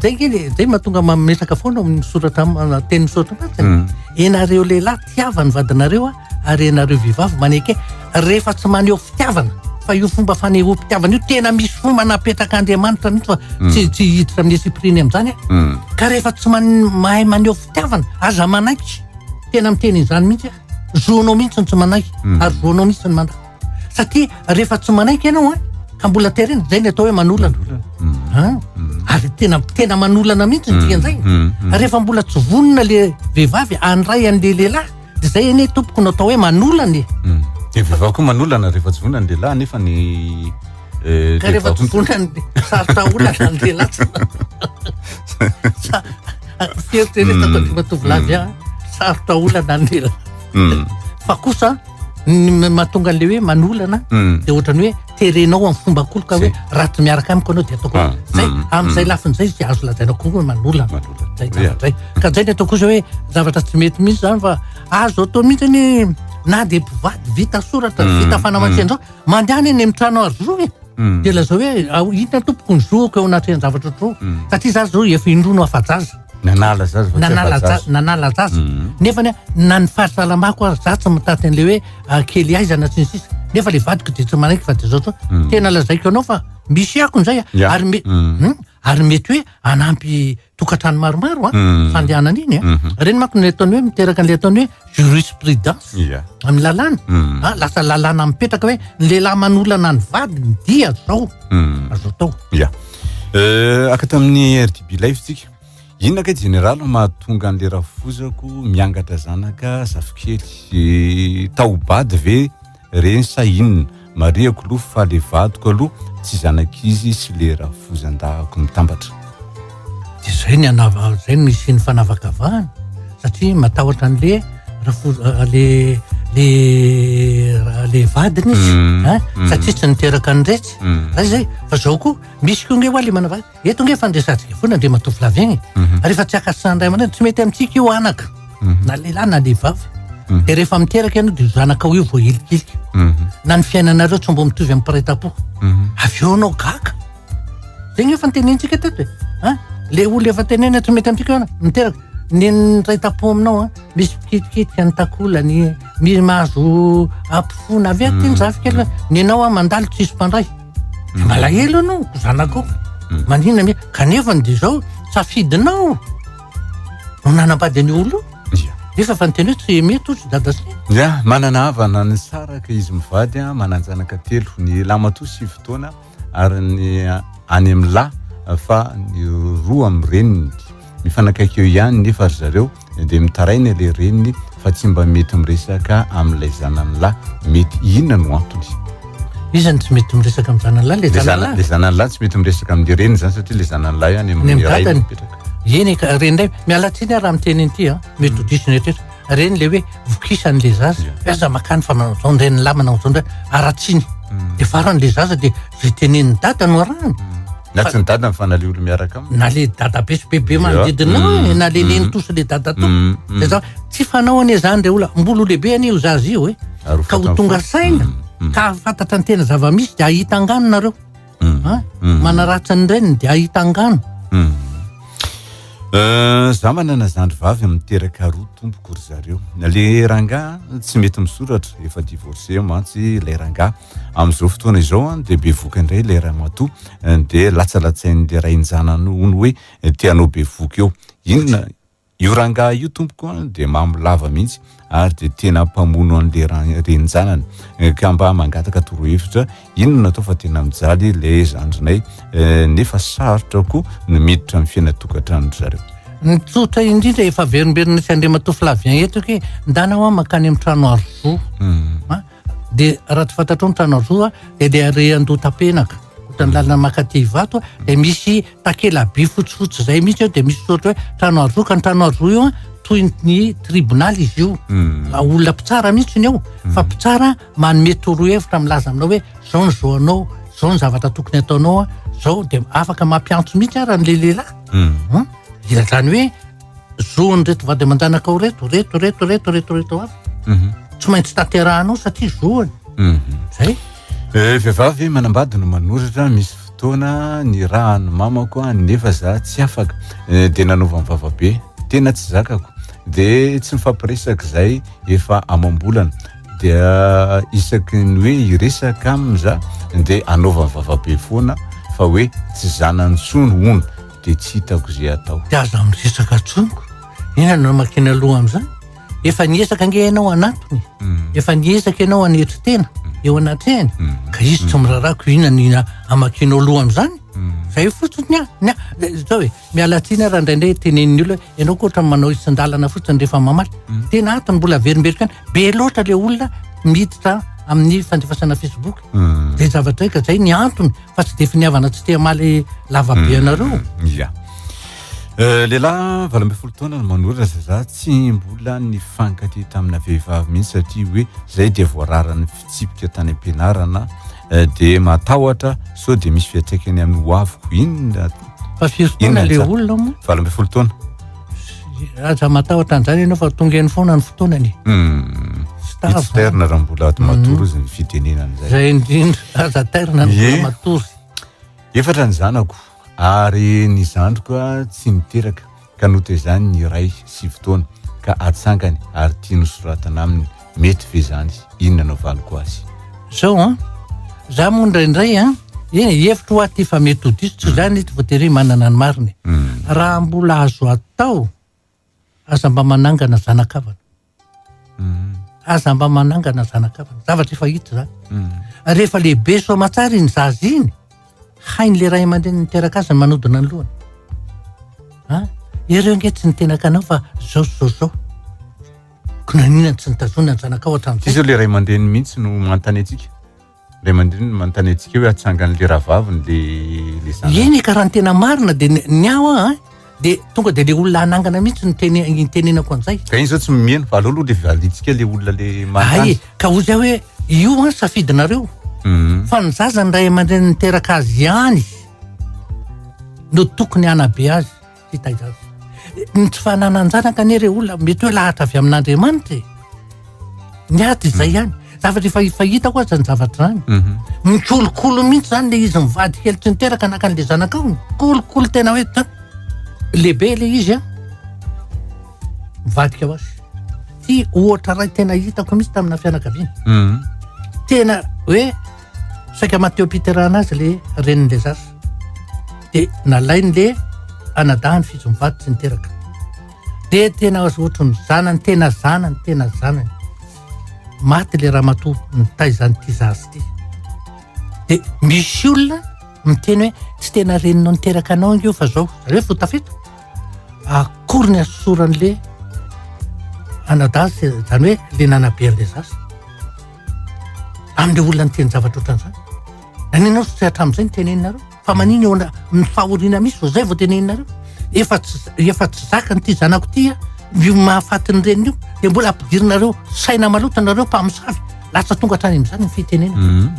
Zay nge le zay mahatonga mametraka foana amin'ny soratra tenin'ny soratra masina. Ianareo lehilahy tiava ny vadinareo ary ianareo vehivavy maneke rehefa tsy maneho fitiavana fa io fomba fanehoam-pitiavana io tena misy fomba napetrak'Andriamanitra mihitsy fa tsy tsy hiditra amin'ny esprit-ny amin'izany aho. Ka rehefa tsy mahay maneho fitiavana aza manaiky. Tena miteny izany mihitsy aho. Zonao mihitsy ny tsy manaiky hmm. ary zonao mihitsy ny mandà. Satria rehefa tsy manaiky ianao an, ka mbola terena, zay ny atao hoe manolana. Hmm. Hmm. Ary tena tena manolana mihitsy ny dikan'izay. Rehefa mbola tsy vonona le vehivavy handray an'le lehilahy, de zay anie tompoko no atao hoe manolana e. De vehivavy koa manolana rehefa tsy vonona ny lehilahy nefa ny eh, Ka rehefa tsy vonona ny sarotra olana ny lehilahy tsy Fieritreretako mm. tovolahy a sarotra olana ny lehilahy. Mm. Fa kosa Ny mahatonga an'le hoe manolana de ohatran'ny hoe terenao amin'ny fomba kolo ka hoe raha tsy miaraka amiko anao de ataoko zay. Amin'izay lafiny zay izy azo lazaina koa hoe manolana zay zavatra zay. Ka zay ny ataoko kosa hoe zavatra tsy mety mihitsy zany, fa azo atao mihitsy ny na de mpivady vita soratra, vita fanamatsian-drano, mandehana eny amin'ny trano aro zo e, de lazao hoe inona tompoko ny zoako eo anatrehan-javatra ohatr'izao, satria za zao efa indroa no afa-jaza. Nanala zaza fa tsy Nanala afa-jaza. Nanala zaza. Nefa ny na ny fahasalamako aza za tsy mitaty an'le hoe kely aizana sy ny sisa. Nefa le vadiko de tsy manaiky fa de zao zao. Tena lazaiko anao fa misy akony zay a. Ary me- ary mety hoe hanampy tokantrano maromaro a, fandehanana iny a. Ireny manko ny ataony hoe miteraka an'le ataony hoe jurisprudence amin'ny lalàna. Lasa lalàna mipetraka hoe ny lehilahy manolana ny vadiny dia zao. Azo atao. Ya. Aka tamin'ny RDB live tsika. Inona kay jeneraly no mahatonga an'le rafozako miangatra zanaka zafikely? Taobady ve reny sa inona? Marihako aloha fa le vadiko aloha tsy zanak'izy sy le rafozan-dahako mitambatra. Dia zay ny anava, zay no hisian'ny fanavakavahana satria matahotra an'le rafoza, le le le vadiny izy, hein, satria tsy niteraka an'iretsy. Zay zay, fa zao koa misy koa nge hoa le manavaka. Eto nge fandresantsika foana Andriamatoa Flavien e. Ary efa tsy ankasitrahan'ny ray aman-dreny, tsy mety amintsika io anaka. Na lehilahy na vehivavy. Dia rehefa miteraka ianao dia io zanakao io voahilikilika. Na ny fiainanareo tsy mbo mitovy amin'ny mpiray tampo. Avy eo ianao gaga. Zay nge efa notenenintsika teto e. Hein? Le olona efa tenenina tsy mety amintsika io anaka, miteraka. Ny niray tampo aminao an, misy mpikitikitika ny takolany, misy mahazo ampifona avy aty ny zafikely. Ny anao an mandalo tsisy mpandray. Dia malahelo ianao, zanakao. Maninona me kanefa ny dia izao safidinao no nanambady an'io olona io. Nefa fa niteny hoe tsy mety hozy dada sy neny. Ya, manana havana nisaraka izy mivady, manan-janaka telo, ny lamatoa sivy taona ary ny any amin'ny lahy fa ny roa amin'ny reniny. Mifanakaiky eo ihany nefa ry zareo dia mitaraina ilay reniny fa tsy mba mety miresaka amin'ilay zanany lahy. Mety inona no antony? Iza no tsy mety miresaka amin'ny zanany lahy? Ilay zanany lahy? Ilay zanany lahy tsy mety miresaka amin'ilay reniny izany satria ilay zanany lahy any amin'ny rainy mipetraka. Eny e, ka reny indray, miala tsiny aho raha miteny an'ity an, mety ho diso ny eritreritra. Reny ilay hoe vokisan'ilay zaza, hoe aza makany fa manao izao ny reniny lahy manao izao indray, haratsiany. Dia farany ilay zaza dia izay tenenin'i dada no arahany. Na tsy ny dadany fa na le olo miaraka aminy. Na le dadabe sy bebe manodidina ao e, na le nenitoa sy le dadatoa. Zay zao, tsy fanao anie zany re olona, mbola ho lehibe anie io zaza io e. Ka ho tonga saina, ka hahafantatra ny tena zava-misy dia hahita angano nareo. An? Manaratsy ny reniny dia hahita angano. Za manana zandry vavy miteraka roa tompoko ry zareo. Le rangahy tsy mety misoratra, efa divorcé mantsy ilay rangahy. Amin'izao fotoana izao dia bevoka indray ilay ramatoa dia latsalatsain'ilay rain-janany hono hoe te hanao bevoka eo. Inona io rangahy io tompoko dia mamo lava mihitsy ary dia tena mpamono an'ilay renin-janany ka mba mangataka torohevitra inona no atao fa tena mijaly ilay zandrinay nefa sarotra koa ny miditra amin'ny fiainan-tokantranon-dry zareo. Ny tsotra indrindra efa averimberina sy Andriamatoa Flavien eto hoe ndana hoa mankany amin'ny trano aro zo. Dia raha tsy fantatrao ny trano azo dia le are Andohatapenaka, ohatran'ny lalana mankaty Ivato, dia misy takela-by fotsifotsy izay mihitsy eo, dia misy soratra hoe trano azo, ka ny trano azo io toy ny tribonaly izy io. Olona mpitsara mihitsy ny eo, fa mpitsara manome torohevitra milaza aminao hoe zao ny zo anao, zao ny zavatra tokony ataonao, zao, dia afaka mampiantso mihitsy ara ny lehilahy. Ilazany hoe Zoan'ireto vady aman-janakao reto, reto, reto, reto, reto, reto avy. Mhm. Tsy maintsy tanterahanao satria zoany. Mhm. Zay. Eh, vehivavy manambady no manoratra, misy fotoana nirahan'ny mamako aho nefa za tsy afaka, eh, de nanaovany vava be, tena tsy zakako, de tsy mifampiresaka zay efa amam-bolana, dia isaky ny hoe hiresaka aminy za de anaovany vava be foana fa hoe tsy zanany tsony hono, dia tsy hitako izay atao. Dia aza miresaka intsony ko. Inona no hamakiana loha amin'izany? Efa niezaka ange ianao hanatona e. Efa niezaka ianao hanetry tena eo anatrehany. Ka izy tsy miraharaha ko inona no hamakianao loha amin'izany? Izay fotsiny ny ahy. Ny ahy, izao e, miala tsiny aho raha indraindray tenenin'ny olona hoe ianao koa ohatran'ny manao isan-dalana fotsiny rehefa mamaly. Tena ato no mbola averimberiko ihany. Be loatra ilay olona miditra amin'ny fandefasana Facebook. Izay zavatra izay ka izay ny antony. fa tsy dia finiavana tsy te hamaly lava be anareo. Ya. Eh, lehilahy 18 taona no manoratra, za tsy mbola nifankatia tamina vehivavy mihitsy satria hoe zay dia voararan'ny fitsipika tany am-pianarana eh, dia matahotra sao dia misy fiantraikany amin'ny hoaviko. Inona? Fa firy taona Inona le tsara? olona moa? 18 taona. Aza matahotra an'izany ianao fa tonga eny foana ny fotoanany. Tsy tara Tsy tairina raha mbola matory izy ny fitenenana izay. Zay indrindra, aza tairina ny mbola Ie. matory. Efatra ny zanako ary ny zandriko tsy niteraka ka notezany ny iray 9 taona ka atsangany ary tia nosoratana aminy. Mety ve izany? Inona no valiko azy? Zao an, za moa indraindray an, eny hevitro hoa ty fa mety ho diso, tsy zany ity voatery manana ny marina e. Raha mbola azo atao, aza mba manangana zanakavana. Aza mba manangana zanakavana. Zavatra efa hita zany. Rehefa lehibe soamatsara iny zaza iny, hain'le ray aman-dreny niteraka azy ny manodina ny lohany. Ha? Ireo ange tsy nitenaka anao fa zao sy zao zao. Ko naninona tsy nitazonina ny zanakao hatramin'izay? Tsy izao le ray aman-dreny mihitsy no manontany antsika. Ray aman-dreny no manontany antsika hoe atsangan'le rahavaviny le le zanany. Eny e, ka raha ny tena marina dia ny aho an, dia tonga dia le olona hanangana mihitsy no tene itenenako an'izay. Ka iny zao tsy miheno fa aleo aloha le validintsika le olona le manontany. Ay, ka hoy aho hoe io an safidinareo. Fa ny zaza ny ray aman-dreny niteraka azy ihany no tokony hanabe azy hitaiza azy. Ny tsy fananan-janaka anie re olona mety hoe lahatra avy amin'Andriamanitra e. Ny ady izay ihany. Zavatra efa efa hitako aza ny zavatra izany. Mikolokolo mihitsy izany le izy mivady kely tsy niteraka naka an'le zanakao. Mikolokolo tena hoe ta lehibe le izy a. Mivadika ho azy. Ty ohatra iray tena hitako mihitsy tamina fianakaviana. Tena hoe saika maty teo am-piterahana azy le renin'le zaza. De nalainy le anadahiny f'izy mivady tsy niteraka. De tena azo ohatry ny zanany, tena zanany, tena zanany. Maty le ramatoa nitaiza an'ity zaza ity. De misy olona miteny hoe tsy tena reninao niteraka anao ange io fa zao. Zareo vao tafita. Akory ny asoran'le anadahy, zany hoe le nanabe an'le zaza. Amin'le olona niteny zavatra ohatran'izany. Naninona tsy hatramin'izay no teneninareo? Fa manino eo ny fahoriana misy vao zay vao teneninareo? Efa tsy efa tsy zakany ity zanako ity a, io mahafaty ny reniny io, dia mbola ampidirinareo saina maloto nareo mpamosavy, lasa tonga hatrany amin'izany ny fitenenana.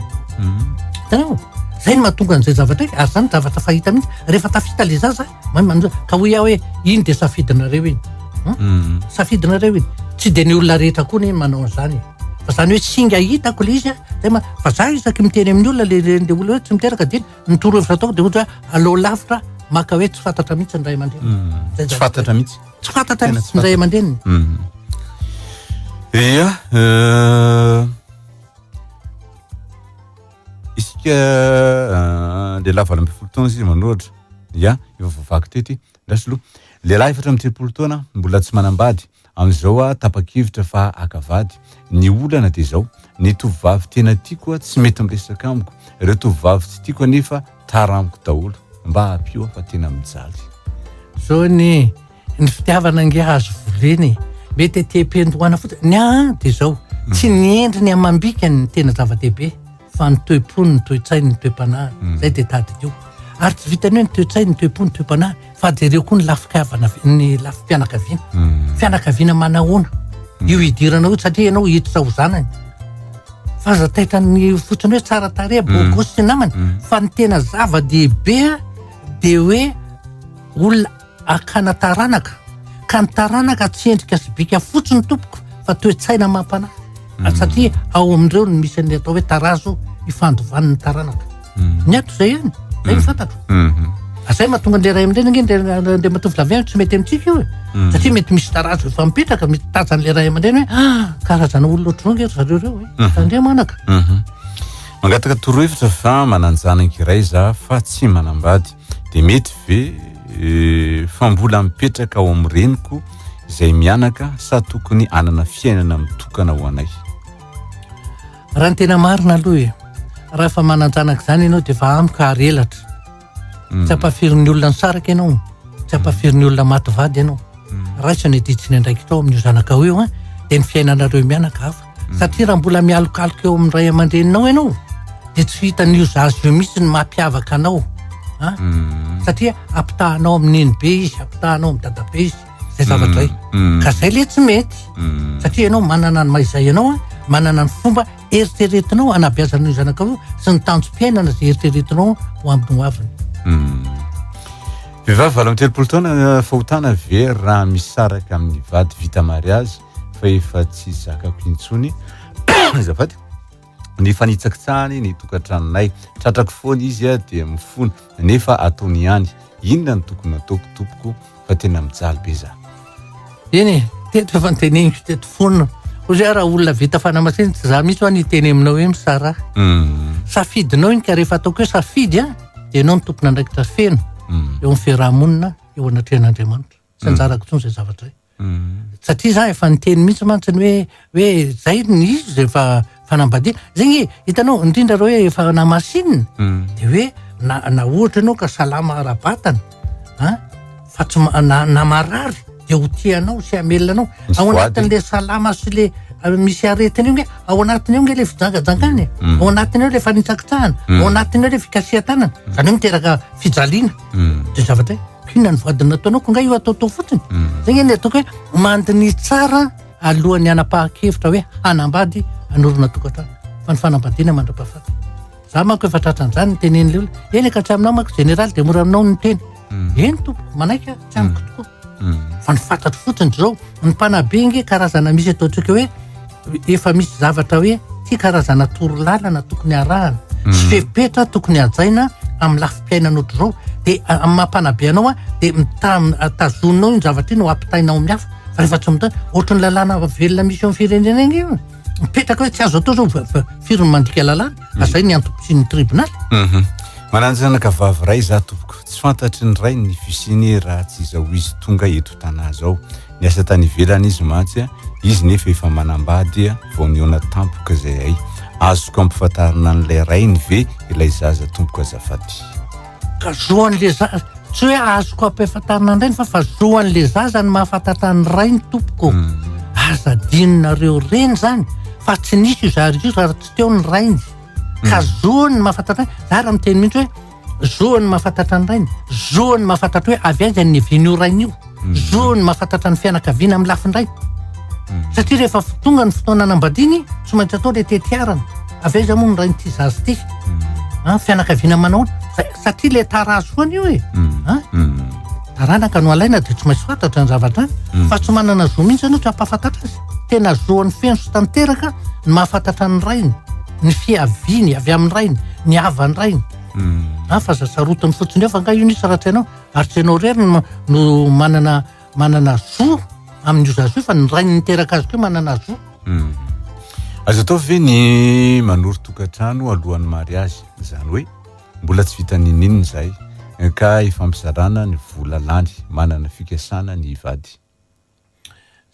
Hitanao? Zay no mahatonga an'izay zavatra io, ary zany zavatra fahita mihitsy. Rehefa tafita le zaza, mahay manjo, ka hoy aho hoe iny dia safidinareo iny. Safidinareo iny. Tsy dia ny olona rehetra koa anie manao an'izany e. Fa zany hoe singa hitako le izy a, zay ma-, fa za isaky miteny amin'ny olona le, le, le olona hoe tsy miteraka dia ny torohevitra ataoko dia ohatra hoe aleo lavitra maka hoe tsy fantatra mihitsy ny ray aman-dreniny. Zay Tsy zavatra fantatra mihitsy. Tsy fantatra Tena mihitsy tsy ny ray fantatra. aman-dreniny. Ia, isika lehilahy 18 taona izy manoratra. Ia, efa voavaky teo ity. Ndraso aloha. Lehilahy 34 taona, mbola tsy manambady. Amin'izao aho tapa-kevitra fa haka vady. Ny olana dia izao, ny tovovavy tena tiako tsy mety miresaka amiko. Ireo tovovavy tsy tiako anefa tara amiko daholo. Mba ampio aho fa tena mijaly. Zao anie, ny fitiavana ange azo volena e. Mety aty am-piandohana fotsiny. Ny ahy dia izao, tsy ny endriny amam-bikany no tena zava-dehibe fa ny toe-pony, ny toe-tsainy, ny toe-panahiny. Izay dia tadidio. Ary tsy vitan'ny hoe ny toe-tsainy, ny toe-pony, ny toe-panahiny fa jereo koa ny lafin-kavana, ny lafim-pianakaviana. Fianakaviana manahoana io idiranao io satria ianao hiditra ho zanany. Fa aza taitra ny fotsiny hoe tsara tarehy, beau gosse sy namany, fa ny tena zava-dehibe dia hoe olona akana taranaka, ka ny taranaka tsy endrika sy bika fotsiny tompoko fa toe-tsaina amam-panahy. Satria ao amin'ireo no misy ny atao hoe tarazo ifandovan'ny taranaka. Ny ato izay ihany, izay no fantatro. Izay mahatonga an'ilay ray aman-dreny ange, Andriamatoa Flavien tsy mety amintsika io e. Satria mety misy tarazo efa mipetraka, mety tazan'ilay ray aman-dreny hoe ah, karazana olona ohatr'izao ange ry zareo ireo e. Tandremo anaka. Mangataka torohevitra fa manan-janaka iray za fa tsy manambady. Dia mety ve fa mbola mipetraka ao amin'ny reniko izay mianaka sa tokony hanana fiainana mitokana ho anay? Raha ny tena marina aloha e, raha efa manan-janaka izany ianao dia efa amiko ary elatra. Tsy ampafirin'ny olona nisaraka ianao, tsy ampafirin'ny olona maty vady ianao. Raiso ny adidy sy ny andraikitrao amin'io zanakao io an, dia ny fiainanareo mianaka hafa. Satria raha mbola mialokaloka eo amin'ny ray aman-dreninao ianao, dia tsy ho hitan'io zaza io mihitsy ny mampiavaka anao. An? Satria ampitahanao amin'ny nenibe izy, ampitahanao amin'ny dadabe izy, zay zavatra zay. Ka zay le tsy mety. Satria ianao manana ny maha izay anao, manana ny fomba eritreretinao anabeazana io zanakao io sy ny tanjom-piainana izay eritreretinao ho amin'ny hoaviny. Vehivavy 38 taona, fahotana ve raha misaraka amin'ny vady vita mariazy fa efa tsy zakako intsony? Azafady. Ny fanitsakitsahany ny tokantranonay. Tratrako foana izy dia mifona nefa ataony ihany. Inona no tokony ataoko tompoko fa tena mijaly be za. Eny e, teto efa noteneniko teto foana. Hoy zay raha olona vita fanamasinana tsy za mihitsy hoa ny hiteny aminao hoe misaraha. Safidinao iny ka rehefa ataoko hoe safidy an, dia ianao no tompon'andraikitra feno eo amin'ny fiaraha-monina eo anatrehan'Andriamanitra. Tsy anjarako intsony izay zavatra izay. Satria za efa niteny mihitsy mantsy ny hoe hoe zay ny izy zay efa fanambadiana. Zay nge hitanao indrindra raha hoe efa namasinina de hoe na na ohatra ianao ka salama ara-batana an, fa tsy ma- na na marary de ho tia anao sy hamelona anao. Misy Ao voady. anatin'le salama sy le misy aretina io nge, ao anatiny ao nge le fijangajangana e, ao anatiny ao le fanitsakitsahana, ao anatiny ao le fikasihan-tanana, zany hoe miteraka fijaliana. De zavatra hoe Inona ny voady nataonao ko nga io ataotao fotsiny? Zay nge ny ataoko hoe mandiniha tsara alohan'ny hanapahan-kevitra hoe hanambady hanorina tokantrano. Fa ny fanambadiana mandra-pahafaty. Za manko efa tratran'izany ny tenen'ilay olona. Eny ka tsy aminao manko jeneraly dia mora aminao ny miteny. Eny tompoko, manaiky aho, tsy amiko tokoa. Fa ny fantatro fotsiny zao, ny mpanabe nge karazana misy ataontsika hoe efa misy zavatra hoe ty karazana toro lalana tokony arahana sy fepetra tokony hajaina amin'ny lafim-piainana ohatr'izao de amin'ny maha mpanabe anao a de mita- tazoninao iny zavatra iny ho ampitainao amin'ny hafa fa rehefa tsy mita ohatry ny lalàna velona misy eo amin'ny firenena iny io mipetraka hoe tsy azo atao zao firy ny mandika lalàna fa zay ny antom-pisian'ny tribonaly. Manan-janaka vavy iray za tompoko, tsy fantatry ny rainy ny fisiany raha tsy izao izy tonga eto tanà zao. Niasa tany ivelany izy mantsy, izy nefa efa manambady vao nihaona tampoka izay hay. Azoko ampifantarina an'ilay rainy ve ilay zaza tompoko azafady? Ka zo an'le zaza, tsy hoe azoko ampifantarina ny rainy fa fa zo an'le zaza ny mahafantatra ny rainy tompoko. Aza adinonareo reny zany fa tsy nisy io zary io raha tsy teo ny rainy. Ka zo ny mahafantatra ny rainy, za raha miteny mihitsy hoe zo ny mahafantatra ny rainy, zo ny mahafantatra hoe avy aiza ny niavian'io rainy io, zo ny mahafantatra ny fianakaviana amin'ny lafin-drainy. Satria rehefa tonga ny fotoana anambadiany, tsy maintsy atao ilay tetiarana. Avy aiza moa ny rain'ity zaza ity? An, fianakaviana manao ahoana? Satria ilay tarazo foana io e. An? Taranaka no alaina dia tsy maintsy fantatra ny zavatra any. Fa tsy manana zo mihitsy ianao tsy hampahafantatra azy. Tena zoany feno sy tanteraka ny mahafantatra ny rainy, ny fiaviany avy amin'ny rainy, ny havan'ny rainy. Ah, fa aza sarotiny fotsiny eo fa angaha io nisy raha tsy ianao. Ary tsy ianao irery no, no manana manana zo amin'io zaza io fa ny rainy niteraka azy koa manana zo. Azo atao ve ny manoro tokantrano alohan'ny mariazy? Izany hoe mbola tsy vita n'inon'inona izahay ka ifampizarana ny vola lany, manana fikasana ny hivady.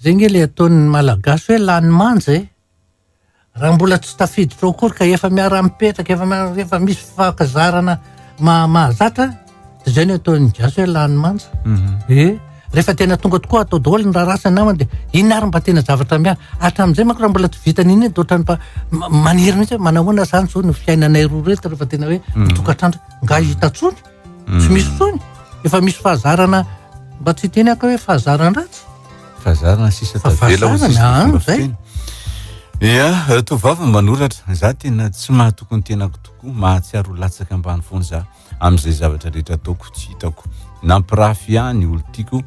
Zay nge le ataon'ny Malagasy hoe lany manja e! Raha mbola tsy tafiditra ao akory ka efa miara-mipetraka, efa miara, efa misy fifankazarana mahazatra, de zay no ataon'ny gasy hoe lany manja. E, rehefa tena tonga tokoa atao daholo ny raharaha sy ny namany de inona ary mba tena zavatra miala. Hatramin'izay manko raha mbola tsy vita n'inona de ohatran'ny mba maniry mihitsy hoe manahoana zany zao no fiainanay roa reto rehefa tena hoe mitokantrano, nga hita tsony? Tsy misy tsony. Efa misy fahazarana mba tsy hiteny aho hoe fahazaran-dratsy. Fahazarana sisa Fa tavela ho fahazarana, sisa ah, fomba zay. fiteny. Ya, tovovavy manoratra. Za tena tsy mahatoky ny tenako tokoa, mahatsiaro ho latsaka ambany foana za amin'izay zavatra rehetra ataoko tsy hitako. Nampirafy ahy ny olon-tiako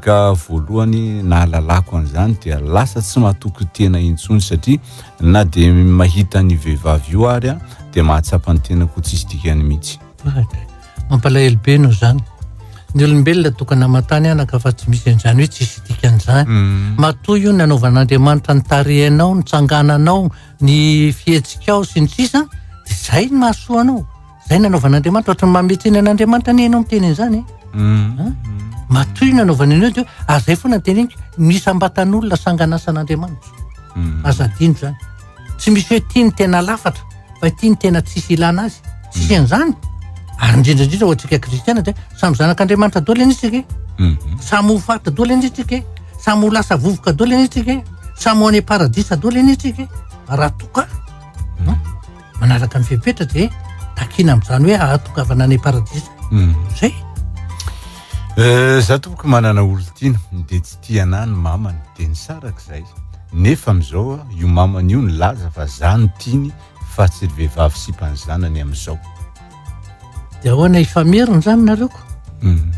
ka voalohany nahalalako an'izany dia lasa tsy mahatoky tena intsony satria na dia mahita ny vehivavy io ary aho dia mahatsapa ny tenako ho tsisy dikany mihitsy. Mampalahelo be noho izany. Ny olombelona tokana aman-tany anaka fa tsy misy an'izany hoe tsisy dikany izany. Matoa io nanaovan'Andriamanitra ny tarehinao, ny tsangananao, ny fihetsikao sy ny sisa dia izay ny mahasoa anao. Izay nanaovan'Andriamanitra, ohatran'ny manome tsiny an'Andriamanitra anie ianao miteny an'izany e. An? Matoa io nanaovana an'io dia ary izay foana no teneniko, ny isam-batan'olona sanganasan'Andriamanitra. Aza adino izany. Tsy misy hoe ity ny tena lafatra fa ity ny tena tsisy ilana azy. Tsisy an'izany. Ary indrindra indrindra ho antsika kristiana dia samy zanak'Andriamanitra daholo anie isika e. Samy ho faty daholo anie isika e. Samy ho lasa vovoka daholo anie isika e. Samy ho any am-paradisa daholo anie isika e. Raha toa ka manaraka ny fepetra dia takiana amin'izany hoe ahatongavana any am-paradisa. Zay. Eh, za tompoko manana olon-tiana de tsy tia anah ny mamany de nisaraka zay nefa amizao io mamany io nilaza fa za no tiany fa tsy ry vehivavy sipan'ny zanany amizao. De ahoana hifamerina zany nareo ko? Mm.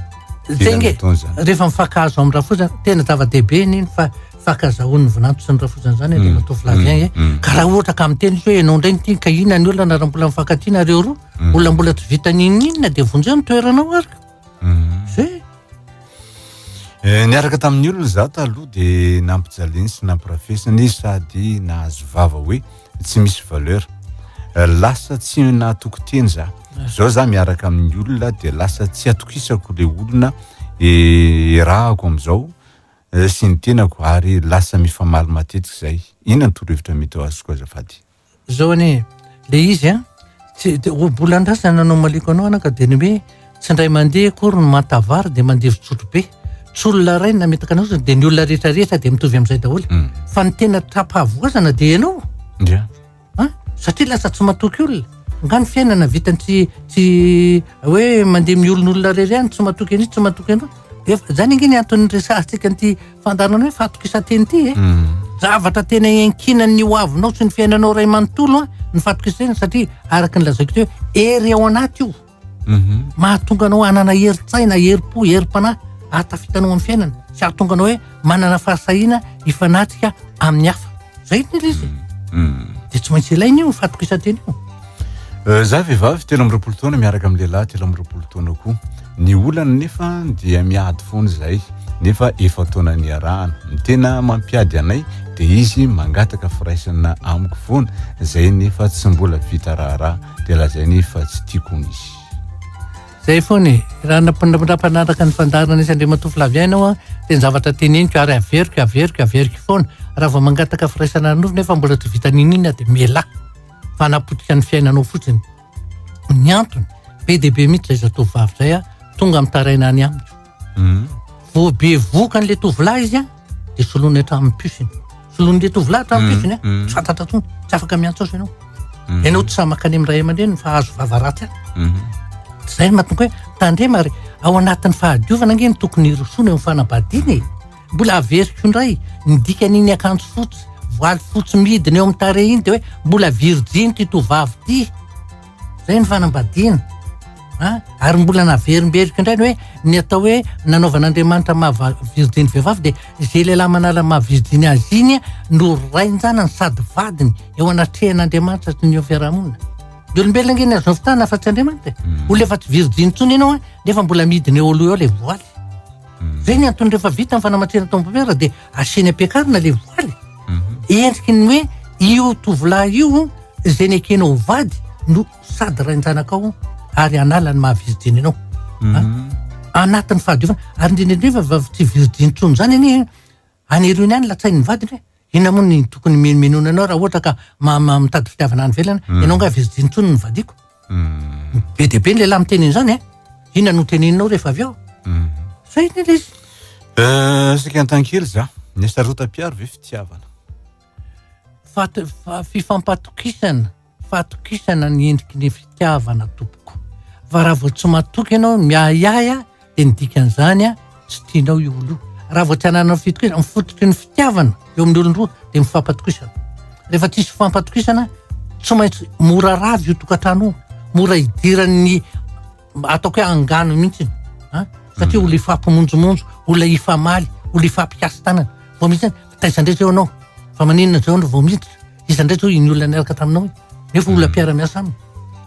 Zay nge rehefa mifankahazo amin'ny rafozana tena zava-dehibe iny fa fankazahoan'ny vinanto sy ny rafozana zany mm. Andriamatoa Flavien e. Mm. Ka raha ohatra ka miteny izy hoe ianao indray ny tiany ka inona ny olana raha mbola mifankatia nareo roa, olona mbola tsy vita n'inon'inona dia vonjeo ny toeranao ary. Zay. Eh, niaraka tamin'ny olona za taloha dia nampijaliany sy nampirafesiny izy sady nahazo vava hoe tsy misy valeur. Eh, lasa tsy nahatoky teny za. Zao za miaraka amin'ny olona dia lasa tsy atokisako le olona erahako amin'izao eh, sy ny tenako ary lasa mifamaly matetika zay. Inona ny torohevitra mety ho azoko azafady? Zao anie le izy an, tsy de ohabolan-drazana no amaliko anao anaka dia ny hoe tsy indray mandeha akory ny manta vary dia mandevy tsotro be. Tsy olona iray no nametaka anao dia ny olona rehetra rehetra dia mitovy amin'izay daholo. Mm. Fa ny tena tra-pahavoazana dia ianao. Yeah. An? Satria lasa tsy matoky olona. Nga ny fiainana vitany tsy tsy hoe mandeha miolonolona irery ihany, tsy matoky an'io, tsy matoky an'io. Efa zany ange ny antony resahantsika an'ity fandaharana hoe fahatokisan-tena ity e. Mm. Zavatra tena iankinan'ny ho avinao sy ny fiainanao iray manontolo ny fahatokisan-tena satria araka ny lazaiko teo hery ao anaty io. Mm-hmm. Mahatonga anao hanana herin-tsaina, herim-po, herim-panahy ahatafita anao amin'ny fiainana sy hahatonga anao hoe manana fahasahiana hifanatrika amin'ny hafa. Zay ny ilay izy. Mm. Dia tsy maintsy ilaina io fahatokisan-tena io. Eh, za vehivavy 23 taona miaraka amin'ny lehilahy 23 taona koa. Ny olana nefa dia miady foana izahay nefa efa taona niarahana. Ny tena mampiady anay dia izy mangataka firaisana amiko foana izay nefa tsy mbola vita raharaha dia lazainy fa tsy tiako hono izy. Zay foana e! Raha nampanaraka ny fandaharana nisy Andriamatoa Flavien ianao an, dia ny zavatra teneniko ary averiko, averiko, averiko foana, raha vao mangataka firaisana ara-nofo nefa mbola tsy vita n'inon'inona dia mialà fa hanapotika ny fiainanao fotsiny. Ny antony, be dia be mihitsy izay zatovovavy izay an, tonga mitaraina any amiko. Mm. Vao bevoka an'ilay tovolahy izy an, dia soloiny hatramin'ny puce-ny. Soloin'ilay tovolahy hatramin'ny mm, puce-ny an, mm. tsy fantatra intsony, tsy afaka miantso azy ianao. Mm. Ianao tsy sahy mankany amin'ny ray aman-dreniny fa azo vava ratsy any. Mm-hmm. Izay no mahatonga hoe tandrema ary ao anatin'ny fahadiovana ange no tokony hirosoana eo amin'ny fanambadiana e. Mbola averiko indray ny dikan'iny akanjo fotsy, voaly fotsy midina eo amin'ny tarehy iny dia hoe mbola virjiny ity tovovavy ity. Zay ny fanambadiana. A, ary mbola naverimberiko indray ny hoe ny atao hoe nanaovan'Andriamanitra maha virjiny vehivavy dia izay lehilahy manala maha virjiny azy iny no rain-janany sady vadiny eo anatrehan'Andriamanitra sy ny eo fiarahamonina. Ny olombelona ange ny azonao fitahana fa tsy Andriamanitra e. Mm. Olona efa tsy virjiny intsony ianao a, nefa mbola midina eo aloha eo ilay voaly. Mm. Zay ny antony rehefa vita ny fanamatsiana tao am-pampiara dia asiany ampiakarina ilay voaly. Mm-hmm. Endriky ny hoe io tovolahy io izay nekenao ho vady no sady rain-janakao ary hanala ny maha virjiny anao. Mhm. Anatin'ny fahadiovana ary indrindra indrindra fa tsy virjiny intsony izany anie any irony ihany latsain'ny vadiny hoe inona moa ny tokony minominoana anao raha ohatra ka mitady fitiavana any ivelany mhm. ianao nga virjiny intsony ny vadiko. Mhm. Be dia be ny lehilahy miteny an'izany e. Inona no teneninao rehefa avy eo? Zay ny ilay izy. Eh, saika an-tany kely za. Ny hasarotam-piaro ve fitiavana? Fifampatokisana, fahatokisana ny endriky ny fitiavana tompoko. Fa raha vao tsy matoky ianao, miahiahy a, dia ny dikan'izany a, tsy tianao io olona io. Raha vao tsy anananao fitokisana, ny fototry ny fitiavana eo amin'ny olon-droa dia mifampatokisana. Rehefa tsisy fifampatokisana, tsy maintsy mora rava io tokantrano io, mora idiran'ny ataoko hoe angano mihitsy a, satria olona hifampimonjomonjo, olona hifamaly, olona hifampikasi-tanana. Vao misy fa taiza indray zao ianao? Fa maninona zao no vao miditra? Iza indray zao iny olona niaraka taminao iny? Nefa olona mpiara-miasa aminy.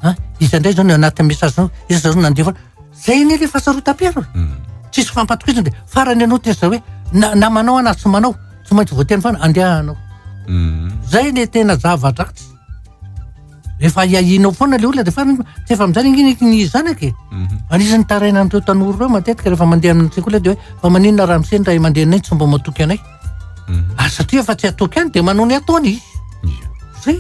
A, iza indray zao ny anatin'ny message-nao? Iza zao no nandefa? Zay anie le fahasarotam-piaro e. Tsisy fampatokisana dia farany ianao tezitra hoe na, na manao aho na tsy manao, tsy maintsy voateny foana andeha hanao. Zay le tena zava-dratsy. Rehefa ahiahianao foana le olona dia farany tsy efa amin'izany ange ny zanaka e. Mhm. Anisan'ny tarainan'ireo tanora ireo matetika rehefa mandeha amin'ny sekoly dia hoe fa maninona raha misy ny ray aman-dreninay tsy mba matoky anay. Mhm. Ary satria efa tsy atoky any dia manao ny ataony izy. Zay.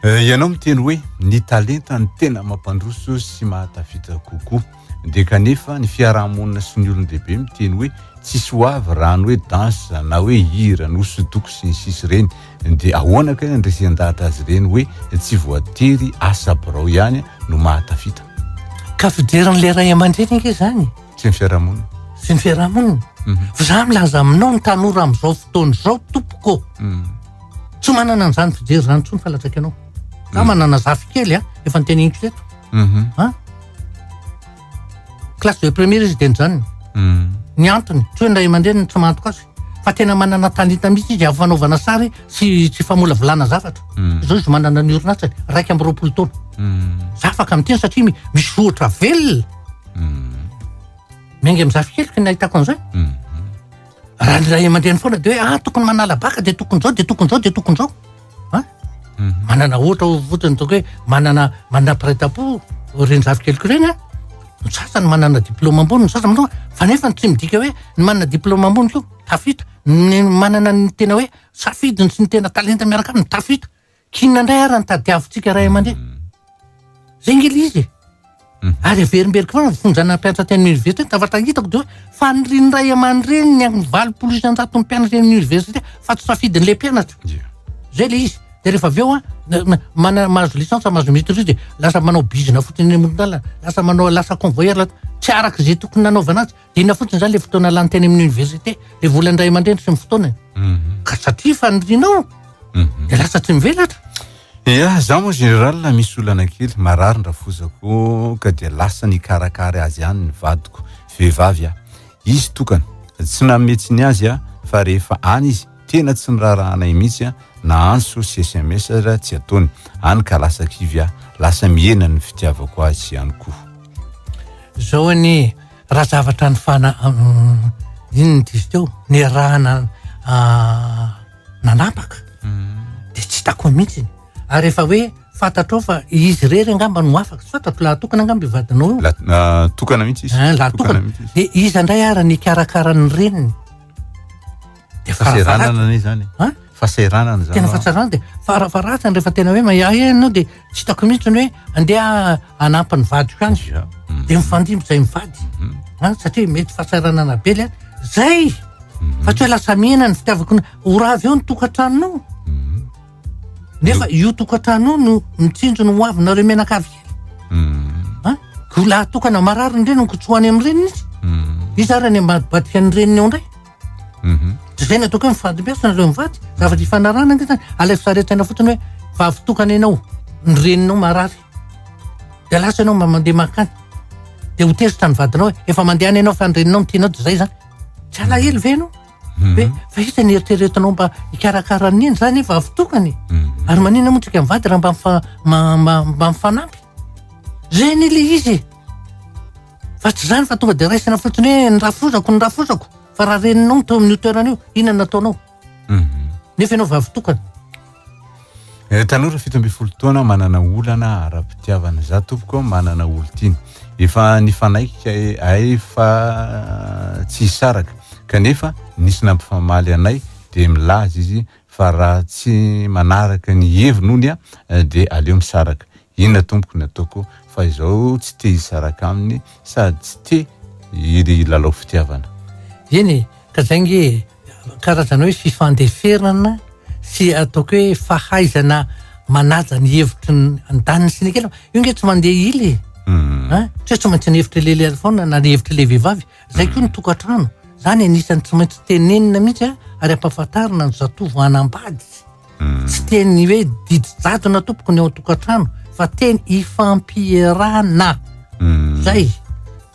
Eh, ianao miteny hoe ny talenta no tena mampandroso sy mahatafita kokoa. Dia kanefa ny fiarahamonina sy ny olon-dehibe miteny hoe tsisy ho avy raha ny hoe danse na hoe hira ny hosodoko sy ny sisa ireny. Dia ahoana kay ny andresen-dahatra azy ireny hoe tsy voatery asa birao ihany no mahatafita? Ka fijerin'ilay ray aman-dreny ange izany. Sy ny fiarahamonina. Sy ny fiarahamonina. Fa za milaza aminao ny tanora amin'izao fotoana izao tompoko. Tsy manana an'izany fijery izany intsony fa latsaka ianao. Za manana zafikely a, efa noteneniko teto. A? Classe de première izy dia nijanona. Ny antony, tsy hoe ny ray aman-dreniny tsy mahantoka azy, fa tena manana talenta mihitsy izy amin'ny fanaovana sary sy sy famolavolana zavatra. Izao izy manana ny orinasany, 21 taona. Za afaka miteny satria misy ohatra velona. Miainga amin'ny zafikeliko ny nahitako an'izay. Raha ny ray aman-dreny foana dia hoe ah tokony manala baka dia tokony izao dia tokony izao dia tokony izao. A? Manana ohatra fotsiny ataoko hoe manana manana mpiray tampo ireny zafikeliko ireny a. Ny sasany manana diplôme ambony, ny sasany manao fa nefa tsy midika hoe ny manana diplôme ambony koa tafita. Ny manana ny tena hoe safidiny sy ny tena talenta miaraka aminy tafita. K'inona indray ary ny tadiavintsika ray aman-dreny? Zay nge le izy e. Ary averimberiko foana ny fonjana mpianatra teny amin'ny université, ny zavatra hitako dia hoe fanirian'ny ray aman-dreny ny amin'ny 80% mpianatra eny amin'ny université fa tsy safidin'ilay mpianatra. Zay le izy. Dia rehefa avy eo an, mana- mahazo licence, mahazo maîtrise dia lasa manao bizina fotsiny eny amoron-dalana, lasa manao lasa convoyeur, tsy araka izay tokony nanaovana azy. Dia inona fotsiny izany le fotoana lany teny amin'ny université, le volan'ny ray aman-dreny sy ny fotoanany. Ka satria fanirianao, dia lasa tsy mivelatra. Ya, za moa général misy olana kely, marary ny rafozako ka dia lasa nikarakara azy ihany ny vadiko, vehivavy aho. Izy tokana, tsy nanome tsiny azy aho fa rehefa any izy tena tsy miraharaha anay mihitsy na antso sy sms aza tsy ataony, any ka lasa kivy aho, lasa mihena ny fitiavako azy ihany koa. Zao anie raha zavatra nifana inona izy teo niarahana nanapaka de tsy hitako mihitsy ary efa hoe fantatrao fa izy irery angamba no afaka tsy fantatro lahy tokana angamba io vadinao io La- tokana mihitsy izy Ah, lahy tokana mihitsy izy de iza indray ary nikarakara ny reniny de fahasahiranana anie zany Hein? fahasahiranana zany tena fahasahiranana de farafaharatsiny rehefa tena hoe mahiahy ianao de tsy hitako mihitsy ny hoe andeha hanampy ny vadiko any Ya. De mifandimby zay mivady An, satria mety fahasahiranana be le zay fa tsy hoe lasa mihena ny fitiavako ny- ho rava eo ny tokantranonao nefa io tokantrano io no mitsinjo ny ho avinareo mianakavy kely An, ko lahy tokana marary ny reniny ko tsy ho any amin'ny reniny izy izy ary any ambadibadika ny reniny ao indray Tsy izay no ataoko hoe mifandimbiasa nareo mivady, zavatra ifanarahana ange zany. Alaivo sary an-tsaina fotsiny hoe vavy tokana ianao, ny reninao marary. Dia lasa ianao mba mandeha mankany. Dia ho tezitra ny vadinao hoe efa mandeha any ianao fa ny reninao no tianao dia izay zany. Tsy alahelo ve ianao? Hoe fa iza ny eritreretinao mba hikarakara an'i neny zany vavy tokana e? Ary maninona moa tsika mivady raha mba mifa- ma- ma- mba mifanampy? Zay anie le izy e. Fa tsy izany fa tonga dia raisina fotsiny hoe ny rafozako, ny rafozako. Fa raha reninao no teo amin'io toerana io, inona no nataonao? Mhm. Nefa ianao vavy tokana. Eh, tanora 17 taona manana olana ara-pitiavana. Za tompoko manana olon-tiana. Efa nifanaiky ay fa tsy hisaraka. Kanefa nisy nampifamaly anay dia milaza izy fa raha tsy manaraka ny heviny hono a dia aleo misaraka. Inona tompoko ny ataoko fa izao tsy te hisaraka aminy sady tsy te hilalao fitiavana. Eny e, ka zay nge e, karazana hoe fifandeferana sy ataoko hoe fahaizana manaja ny hevitry ny andaniny sy ny ankilany, io nge tsy mandeha ila e, an, tsy hoe tsy maintsy ny hevitry le lehilahy foana na ny hevitry le vehivavy, zay koa ny tokantrano, zany anisan'ny tsy maintsy tenenina mihitsy an, ary ampahafantarina ny zatovo hanambady. Tsy teny hoe didy jadona tompoko ny ao an-tokantrano fa teny ifampierana. Zay.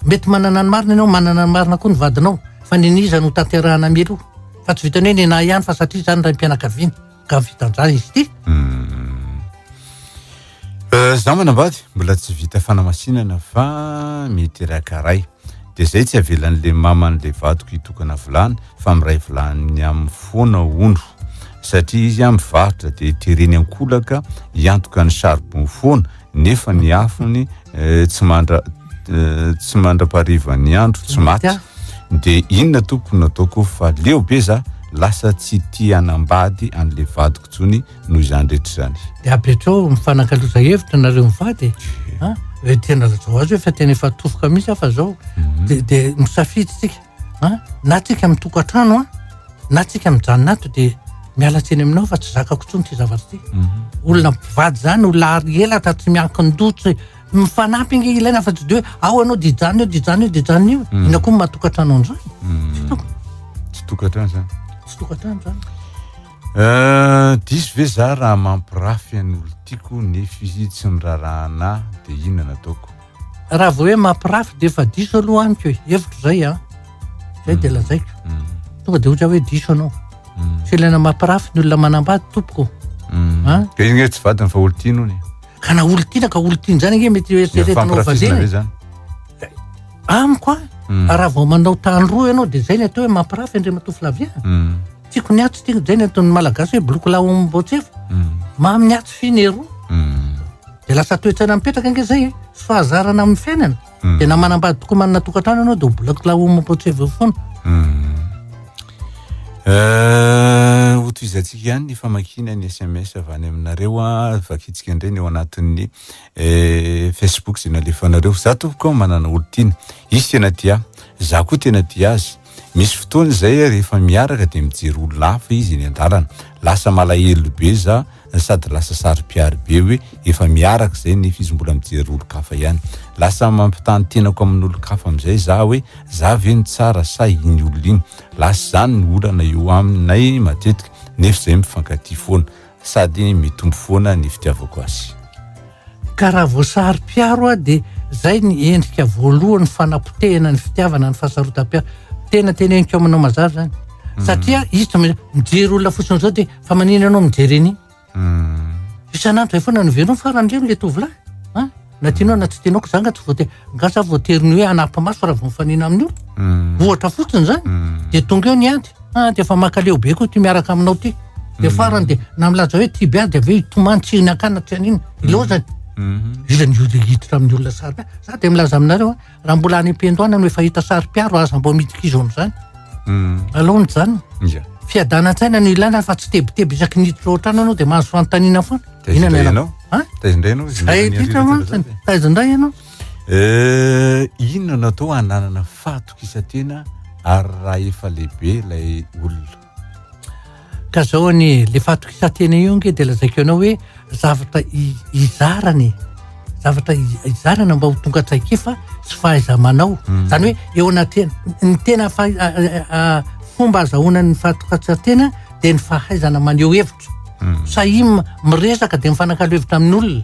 Mety manana ny marina ianao, manana ny marina koa ny vadinao, fa ny an'iza no tanterahana mialoha. Fa tsy vitan'ny hoe ny anah ihany fa satria izany raim-pianakaviana ka vitan-drà izy ity. Za manambady mbola tsy vita fanamasinana fa miteraka ray. Dia zay tsy avelan'le maman'le vadiko hitokana vilany fa miray vilany aminy foana hono. Satria izy mivarotra dia tereny ankolaka hiantoka ny charbon foana nefa ny afony tsy mandra tsy mandraparivan'ny andro tsy maty. Dia inona tompoko no ataoko fa leo be za lasa tsy tia hanambady an'le vadiko intsony noho izany rehetra izany. Dia apetrao mifanakaloza hevitra nareo mivady e. A, hoe tena lazao azy hoe fa tena efa tofoka mihitsy aho fa zao. Dia dia misafidy tsika. A, na tsika mitokantrano a, na tsika mijanona ato dia miala tsiny aminao fa tsy zakako intsony ity zavatra ity. Olona mpivady zany, olona ary elatra tsy miankin-doha, tsy. Mifanampy ange ilaina fa tsy de hoe ao ianao de hijanona eo de hijanona eo de hijanona eo. Inona koa no maha tokantrano an'izany? Tsy hitako. Tsy tokantrano izany. Tsy tokantrano izany. Euh, diso ve za raha mampirafy an'olo-tiako nefa izy tsy miraharaha anah de inona no ataoko? Raha vao hoe mampirafy de efa diso aloha amiko e, hevitro zay an, zay de lazaiko. Tonga de ohatra hoe diso anao. Tsy ilaina mampirafy ny olona manambady tompoko. An? Ka izy nge tsy vadiny fa olon-tiany hono e. Ka na olon-tiana ka olon-tiany zany ange mety eritreretinao Fampirafisina ve vazena. zany? Amiko an, raha vao manao tany roa ianao de zay ny atao hoe mampirafy Andriamatoa Flavien. Tiako ny atsy, tiako, zay ny ataon'ny Malagasy hoe boloky lahy omby tsefa. Mamy ny atsy fy ny eroa. De lasa toe-tsaina mipetraka ange zay e, sy fahazarana amin'ny fiainana. De na manambady tokoa manana tokantrano ianao de ho boloky lahy omby tsefa eo foana. Euh, hotohizantsika ihany ny famakiana ny SMS avy any aminareo a, vakintsika indray ny ao anatin'ny eh, Facebook izay nalefanareo. Za tompoko manana olon-tiana, izy tena tia ahy, za koa tena tia azy. Misy fotoana izay rehefa miaraka dia mijery olona hafa izy eny an-dalana. Lasa malahelo be za sady lasa saro-piaro be hoe efa miaraka izay nefa izy mbola mijery olon-kafa ihany. Lasa mampitaha ny tenako amin'olon-kafa amin'izay za hoe za ve no tsara sa iny olona iny. Lasa izany ny olana eo aminay matetika nefa izay mifankatia foana. Sady mitombo foana ny fitiavako azy. Ka raha vao saro-piaro aho dia zay ny endrika voalohany fanapotehana ny fitiavana ny fahasarotam-piaro. Tena teneniko aminao mazava zany. Satria izy tsy maintsy mijery olona fotsiny zao dia fa maninona ianao mijery an'iny? Isan'andro zay foana no heverina farany reny le tovolahy. An? Na tianao na tsy tianao ko za nga tsy voatery nga za voatery ny hoe hanapa-maso raha vao mifanena amin'ny olona. Ohatra fotsiny zany. Dia tonga eo ny ady. Ah, dia efa mankaleo be koa ity miaraka aminao ity. Dia farany dia na milaza hoe tia be ahy dia avy eo hitomany tsy hihinan-kanina tsy haninona. Ilaozany. Iza ny olona hiditra amin'ny olona saro-piaro? Za dia milaza aminareo, raha mbola any am-piandohana no efa hita saro-piaro, aza mba midika-kizo amin'izany. Aleo mijanona. Fiadanan-tsaina no ilaina fa tsy tebiteby isaky ny hiditra ao an-trano ianao dia mahazo fanontaniana foana. Taiza indray ianao? Taiza indray ianao? Zay indrindra mantsy. Taiza indray ianao? Eh, inona no atao hananana fahatokisan-tena ary raha efa lehibe ilay olona? Ka zao anie, le fahatokisan-tena io ange dia lazaiko anao hoe zavatra izarana e. Zavatra izarana mba ho tonga traikefa sy fahaiza-manao. Izany hoe eo anatrehana, ny tena fomba azahoana ny fahatokisan-tena dia ny fahaizana maneho hevitra. Sahia miresaka dia mifanakalo hevitra amin'olona.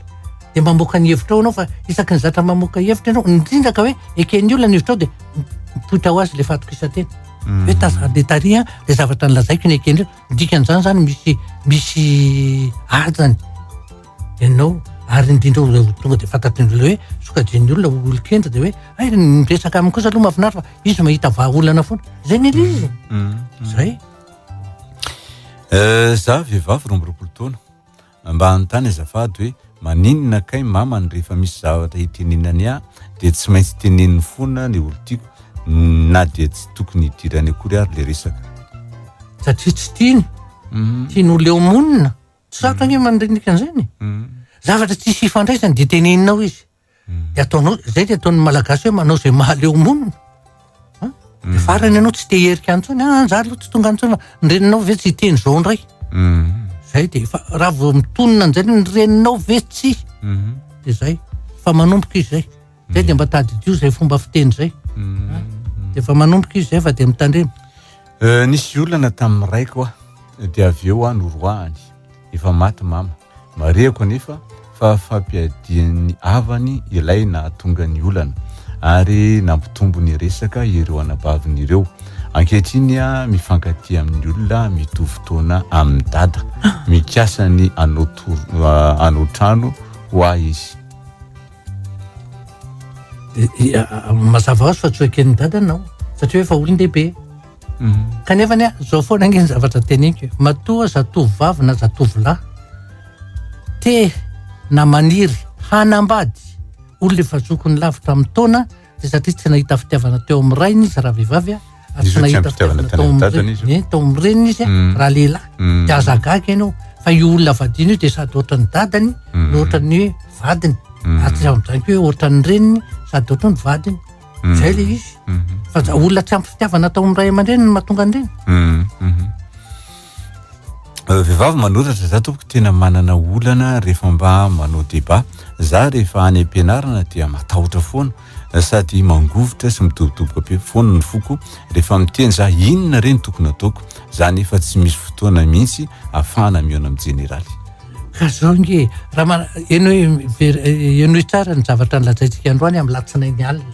Dia mamoaka ny hevitrao ianao fa isaky ny zatra mamoaka hevitra ianao, indrindra ka hoe eken'ny olona ny hevitrao dia mipoitra ho azy ilay fahatokisan-tena. Hoe taza le tary an, le zavatra nolazaiko ny eken'ireo. Ny dikan'izany zany misy misy hajany ianao ary indrindra ho tonga dia fantatry ny olona hoe sokajian'ny olona ho olon-kendry dia hoe hay ny miresaka aminy kosa aloha mahafinaritra fa izy mahita vahaolana foana. Zay ny ilay izy. Zay. Eh, za vehivavy 22 taona. Mba hanontany azafady hoe maninona kay mamany rehefa misy zavatra hitenenany ahy dia tsy maintsy teneniny foana ny olon-tiako na dia tsy tokony hidirany akory ary le resaka. Satria tsy tiany. Tiany ho leo monina. Tsy sarotra ange mandinika an'izany e. Zavatra tsisy ifandraisany dia teneninao izy. Dia ataonao, izay dia ataon'ny Malagasy hoe manao izay mahaleo monina. An? Dia farany ianao tsy te hiherika any intsony, ah, za aloha tsy tonga any intsony fa ny reninao ve tsy hiteny izao indray? Zay dia efa raha vao mitonona an'izay ny reninao ve tsy? Dia zay, fa manomboka izy zay. Zay dia mba tadidio izay fomba fiteny izay. Dia efa manomboka izy zay fa dia mitandrema. Euh, nisy olana tamin'ny raiko aho, dia avy eo aho noroahany. Efa maty mama. Marihako anefa fa fampiadian'ny havany ilay nahatonga ny olana ary nampitombo ny resaka ireo anabaviny ireo. Ankehitriny aho mifankatia amin'ny olona mitovy taona amin'i dada. Mikasa ny hanao trano ho ahy izy. Mazava ho azy fa tsy ho eken'ny dada anao satria efa olon-dehibe. Kanefa anie zao foana ange ny zavatra teneniko e. Matoa zatovovavy na zatovolahy te na maniry hanambady olona efa zokiny lavitra amin'ny taona dia satria tsy nahita fitiavana teo amin'ny rainy izy raha vehivavy a, ary tsy nahita fitiavana tao amin'ny tao amin'ny reniny izy mm. raha lehilahy mm. dia aza gaga ianao fa io olona vadiana io dia sady ohatran'ny dadany mm. no ohatran'ny hoe vadiny ary tsy amin'izany koa hoe ohatran'ny reniny sady ohatran'ny vadiny zay le izy fa olona tsy ampy fitiavana tao amin'ny ray aman-dreny no mahatonga an'ireny. Vehivavy manoratra, za tompoko tena manana olana rehefa mba manao débat. Za rehefa any am-pianarana dia matahotra foana sady mangovitra sy midobodoboka be foana ny foko rehefa miteny za inona re no tokony ataoko? Za nefa tsy misy fotoana mihitsy afahana mihaona amin'ny jeneraly. Ka zao nge, raha mana, henoy ver- henoy tsara ny zavatra nolazaintsika androany amin'ny latsinainy alina.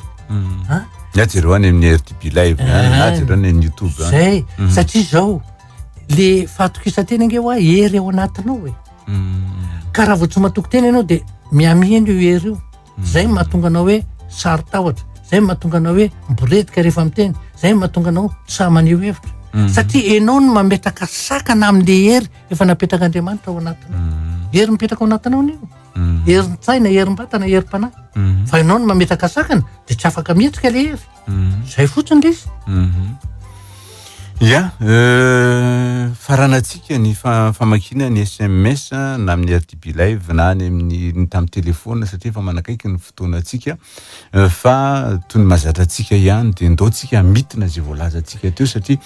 An? Na jereo any amin'ny RTB live any, na jereo any amin'ny YouTube any. Zay, satria zao, le fahatokisan-tena ange hoa hery ao anatinao e. Ka raha vao tsy matoky tena ianao dia mihamihena io hery io. Zay no mahatonga anao hoe saro-tahotra, zay no mahatonga anao hoe miboredika rehefa miteny, zay no mahatonga anao tsy sahy maneho hevitra. Satria ianao no mametraka sakana amin'le hery efa napetrak'Andriamanitra ao anatinao. Hery mipetraka ao anatinao anie io. Herin-tsaina, herim-batana, herim-panahy. Fa ianao no mametraka sakana dia tsy afaka mihetsika le hery. Zay fotsiny le izy. Ya, faranantsika ny famakiana ny sms na amin'ny RTB live na any amin'ny ny tamin'ny telefaonina satria efa manakaiky ny fotoanantsika fa toy ny mahazatra antsika ihany dia ndao tsika hamintina izay voalazantsika teo satria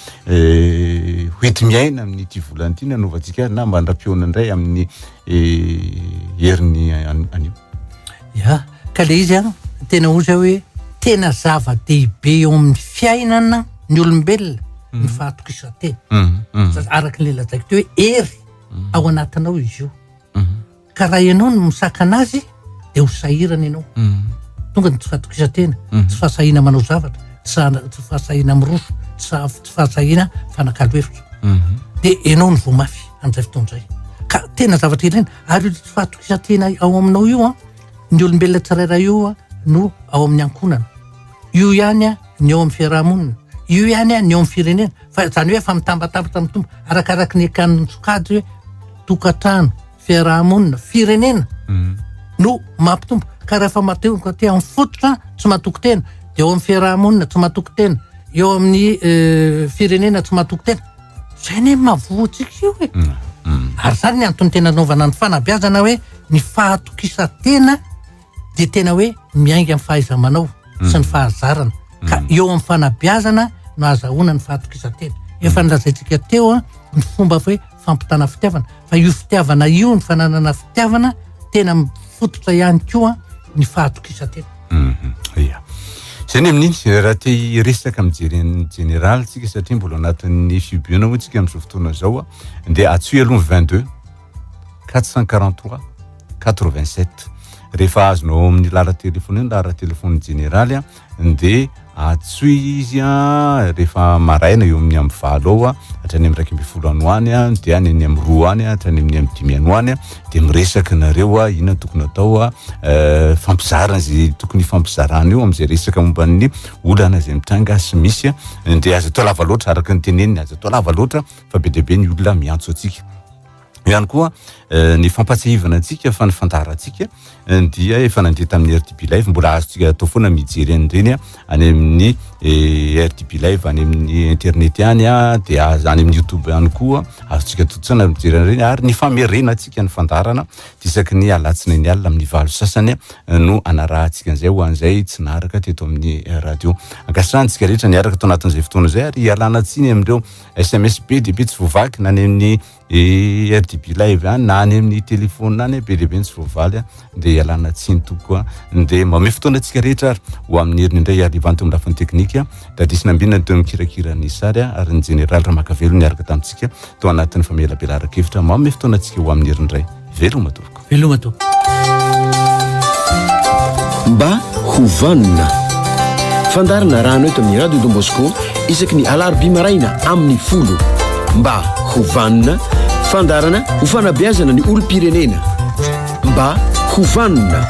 ho enti-miaina amin'ity volana ity ny hanaovantsika azy na mandra-pihaona indray amin'ny herin'ny anio. Ya, ka le izy an, tena hoy zay hoe tena zava-dehibe eo amin'ny fiainana ny olombelona ny fahatokisan-tena. Araka ny lazaiko teo hoe hery ao anatinao izy io. Ka raha ianao no misakana azy dia ho sahirana ianao. Tonga ny tsy fahatokisan-tena, tsy fahasahiana manao zavatra, tsy fahasahiana miroso, tsy fahasahiana fanakalo hevitra. Dia ianao no voa mafy amin'izay fotoana izay. Ka tena zavatra ilaina ary io tsy fahatokisan-tena ao aminao io an, ny olombelona tsirairay io an no ao amin'ny ankohonana. Io ihany an ny ao amin'ny fiarahamonina, io ihany an ny ao amin'ny firenena. Fa izany hoe efa mitambatambatra mitombo arakaraky ny ekan'ny sokajy hoe tokantrano, fiarahamonina, firenena no mampitombo. Ka rehefa matonga aty amin'ny fototra tsy matoky tena, dia eo amin'ny fiarahamonina tsy matoky tena, eo amin'ny firenena tsy matoky tena. Zay anie mahavoa antsika io e. Ary zany ny antony tena anaovana ny fanabeazana hoe ny fahatokisan-tena dia tena hoe miainga amin'ny fahaiza-manao sy ny fahazarana. Ka eo amin'ny fanabeazana no ahazahoana ny fahatokisan-tena. Efa nolazaintsika teo an, ny fomba hoe fampitana fitiavana, fa io fitiavana io, ny fananana fitiavana, tena mifototra ihany koa ny fahatokisan-tena. Ia. Izay ny amin'iny, raha te hiresaka amin'ny jeren- jeneraly tsika satria mbola anatin'ny fihibohana moa tsika amin'izao fotoana izao dia antsoy aloha ny 22 443 87. Rehefa azonao ao amin'ny laharan-telefona io ny laharan-telefonin'ny jeneraly dia antsoy izy rehefa maraina eo amin'ny amin'ny valo ao hatrany amin'ny 11 any ho any dia any amin'ny amin'ny roa any hatrany amin'ny amin'ny dimy any ho any dia miresaka nareo inona no tokony atao fampizarana izay tokony hifampizarana eo amin'izay resaka momba ny olana izay mitranga sy misy dia aza atao lava loatra araka ny teneniny, aza atao lava loatra fa be dia be ny olona miantso antsika. Eo ihany koa ny fampahatsiahivana antsika fa ny fandaharantsika dia efa nandeha tamin'ny RTB Live, mbola azontsika atao foana mijery an'ireny any amin'ny RTB Live any amin'ny internet any dia any amin'ny YouTube ihany koa azontsika tontosana mijery an'ireny ary ny famerenantsika ny fandaharana dia isaky ny alatsinainy alina amin'ny valo sasany no anarahantsika an'izay ho an'izay tsy naharaka teto amin'ny radio. Ankasitrahantsika rehetra niaraka tao anatin'izay fotoana izay ary ialana tsiny amin'ireo SMS be dia be tsy voavaky na any amin'ny RDB live any na any amin'ny telephone any, be dia be ny tsy voavaly dia ialana tsiny tokoa. Dia mamehy fotoana antsika rehetra ary ho amin'ny heriny indray ary Ivan teo amin'ny lafiny teknika, Dadis Nambinina teo amin'ny kirakira ny sary ary ny jeneraly Ramakavelo niaraka tamintsika tao anatin'ny famelabelaran-kevitra. Mamehy fotoana antsika ho amin'ny heriny indray. Veloma tompoko. Veloma tompoko. Mba ho vanona. Fandaharana arahana eto amin'ny Radio Don Bosco isaky ny alarobia maraina amin'ny folo. Mba ho vanona. Fandaharana ho fanabeazana ny olom-pirenena. Mba ho vanona.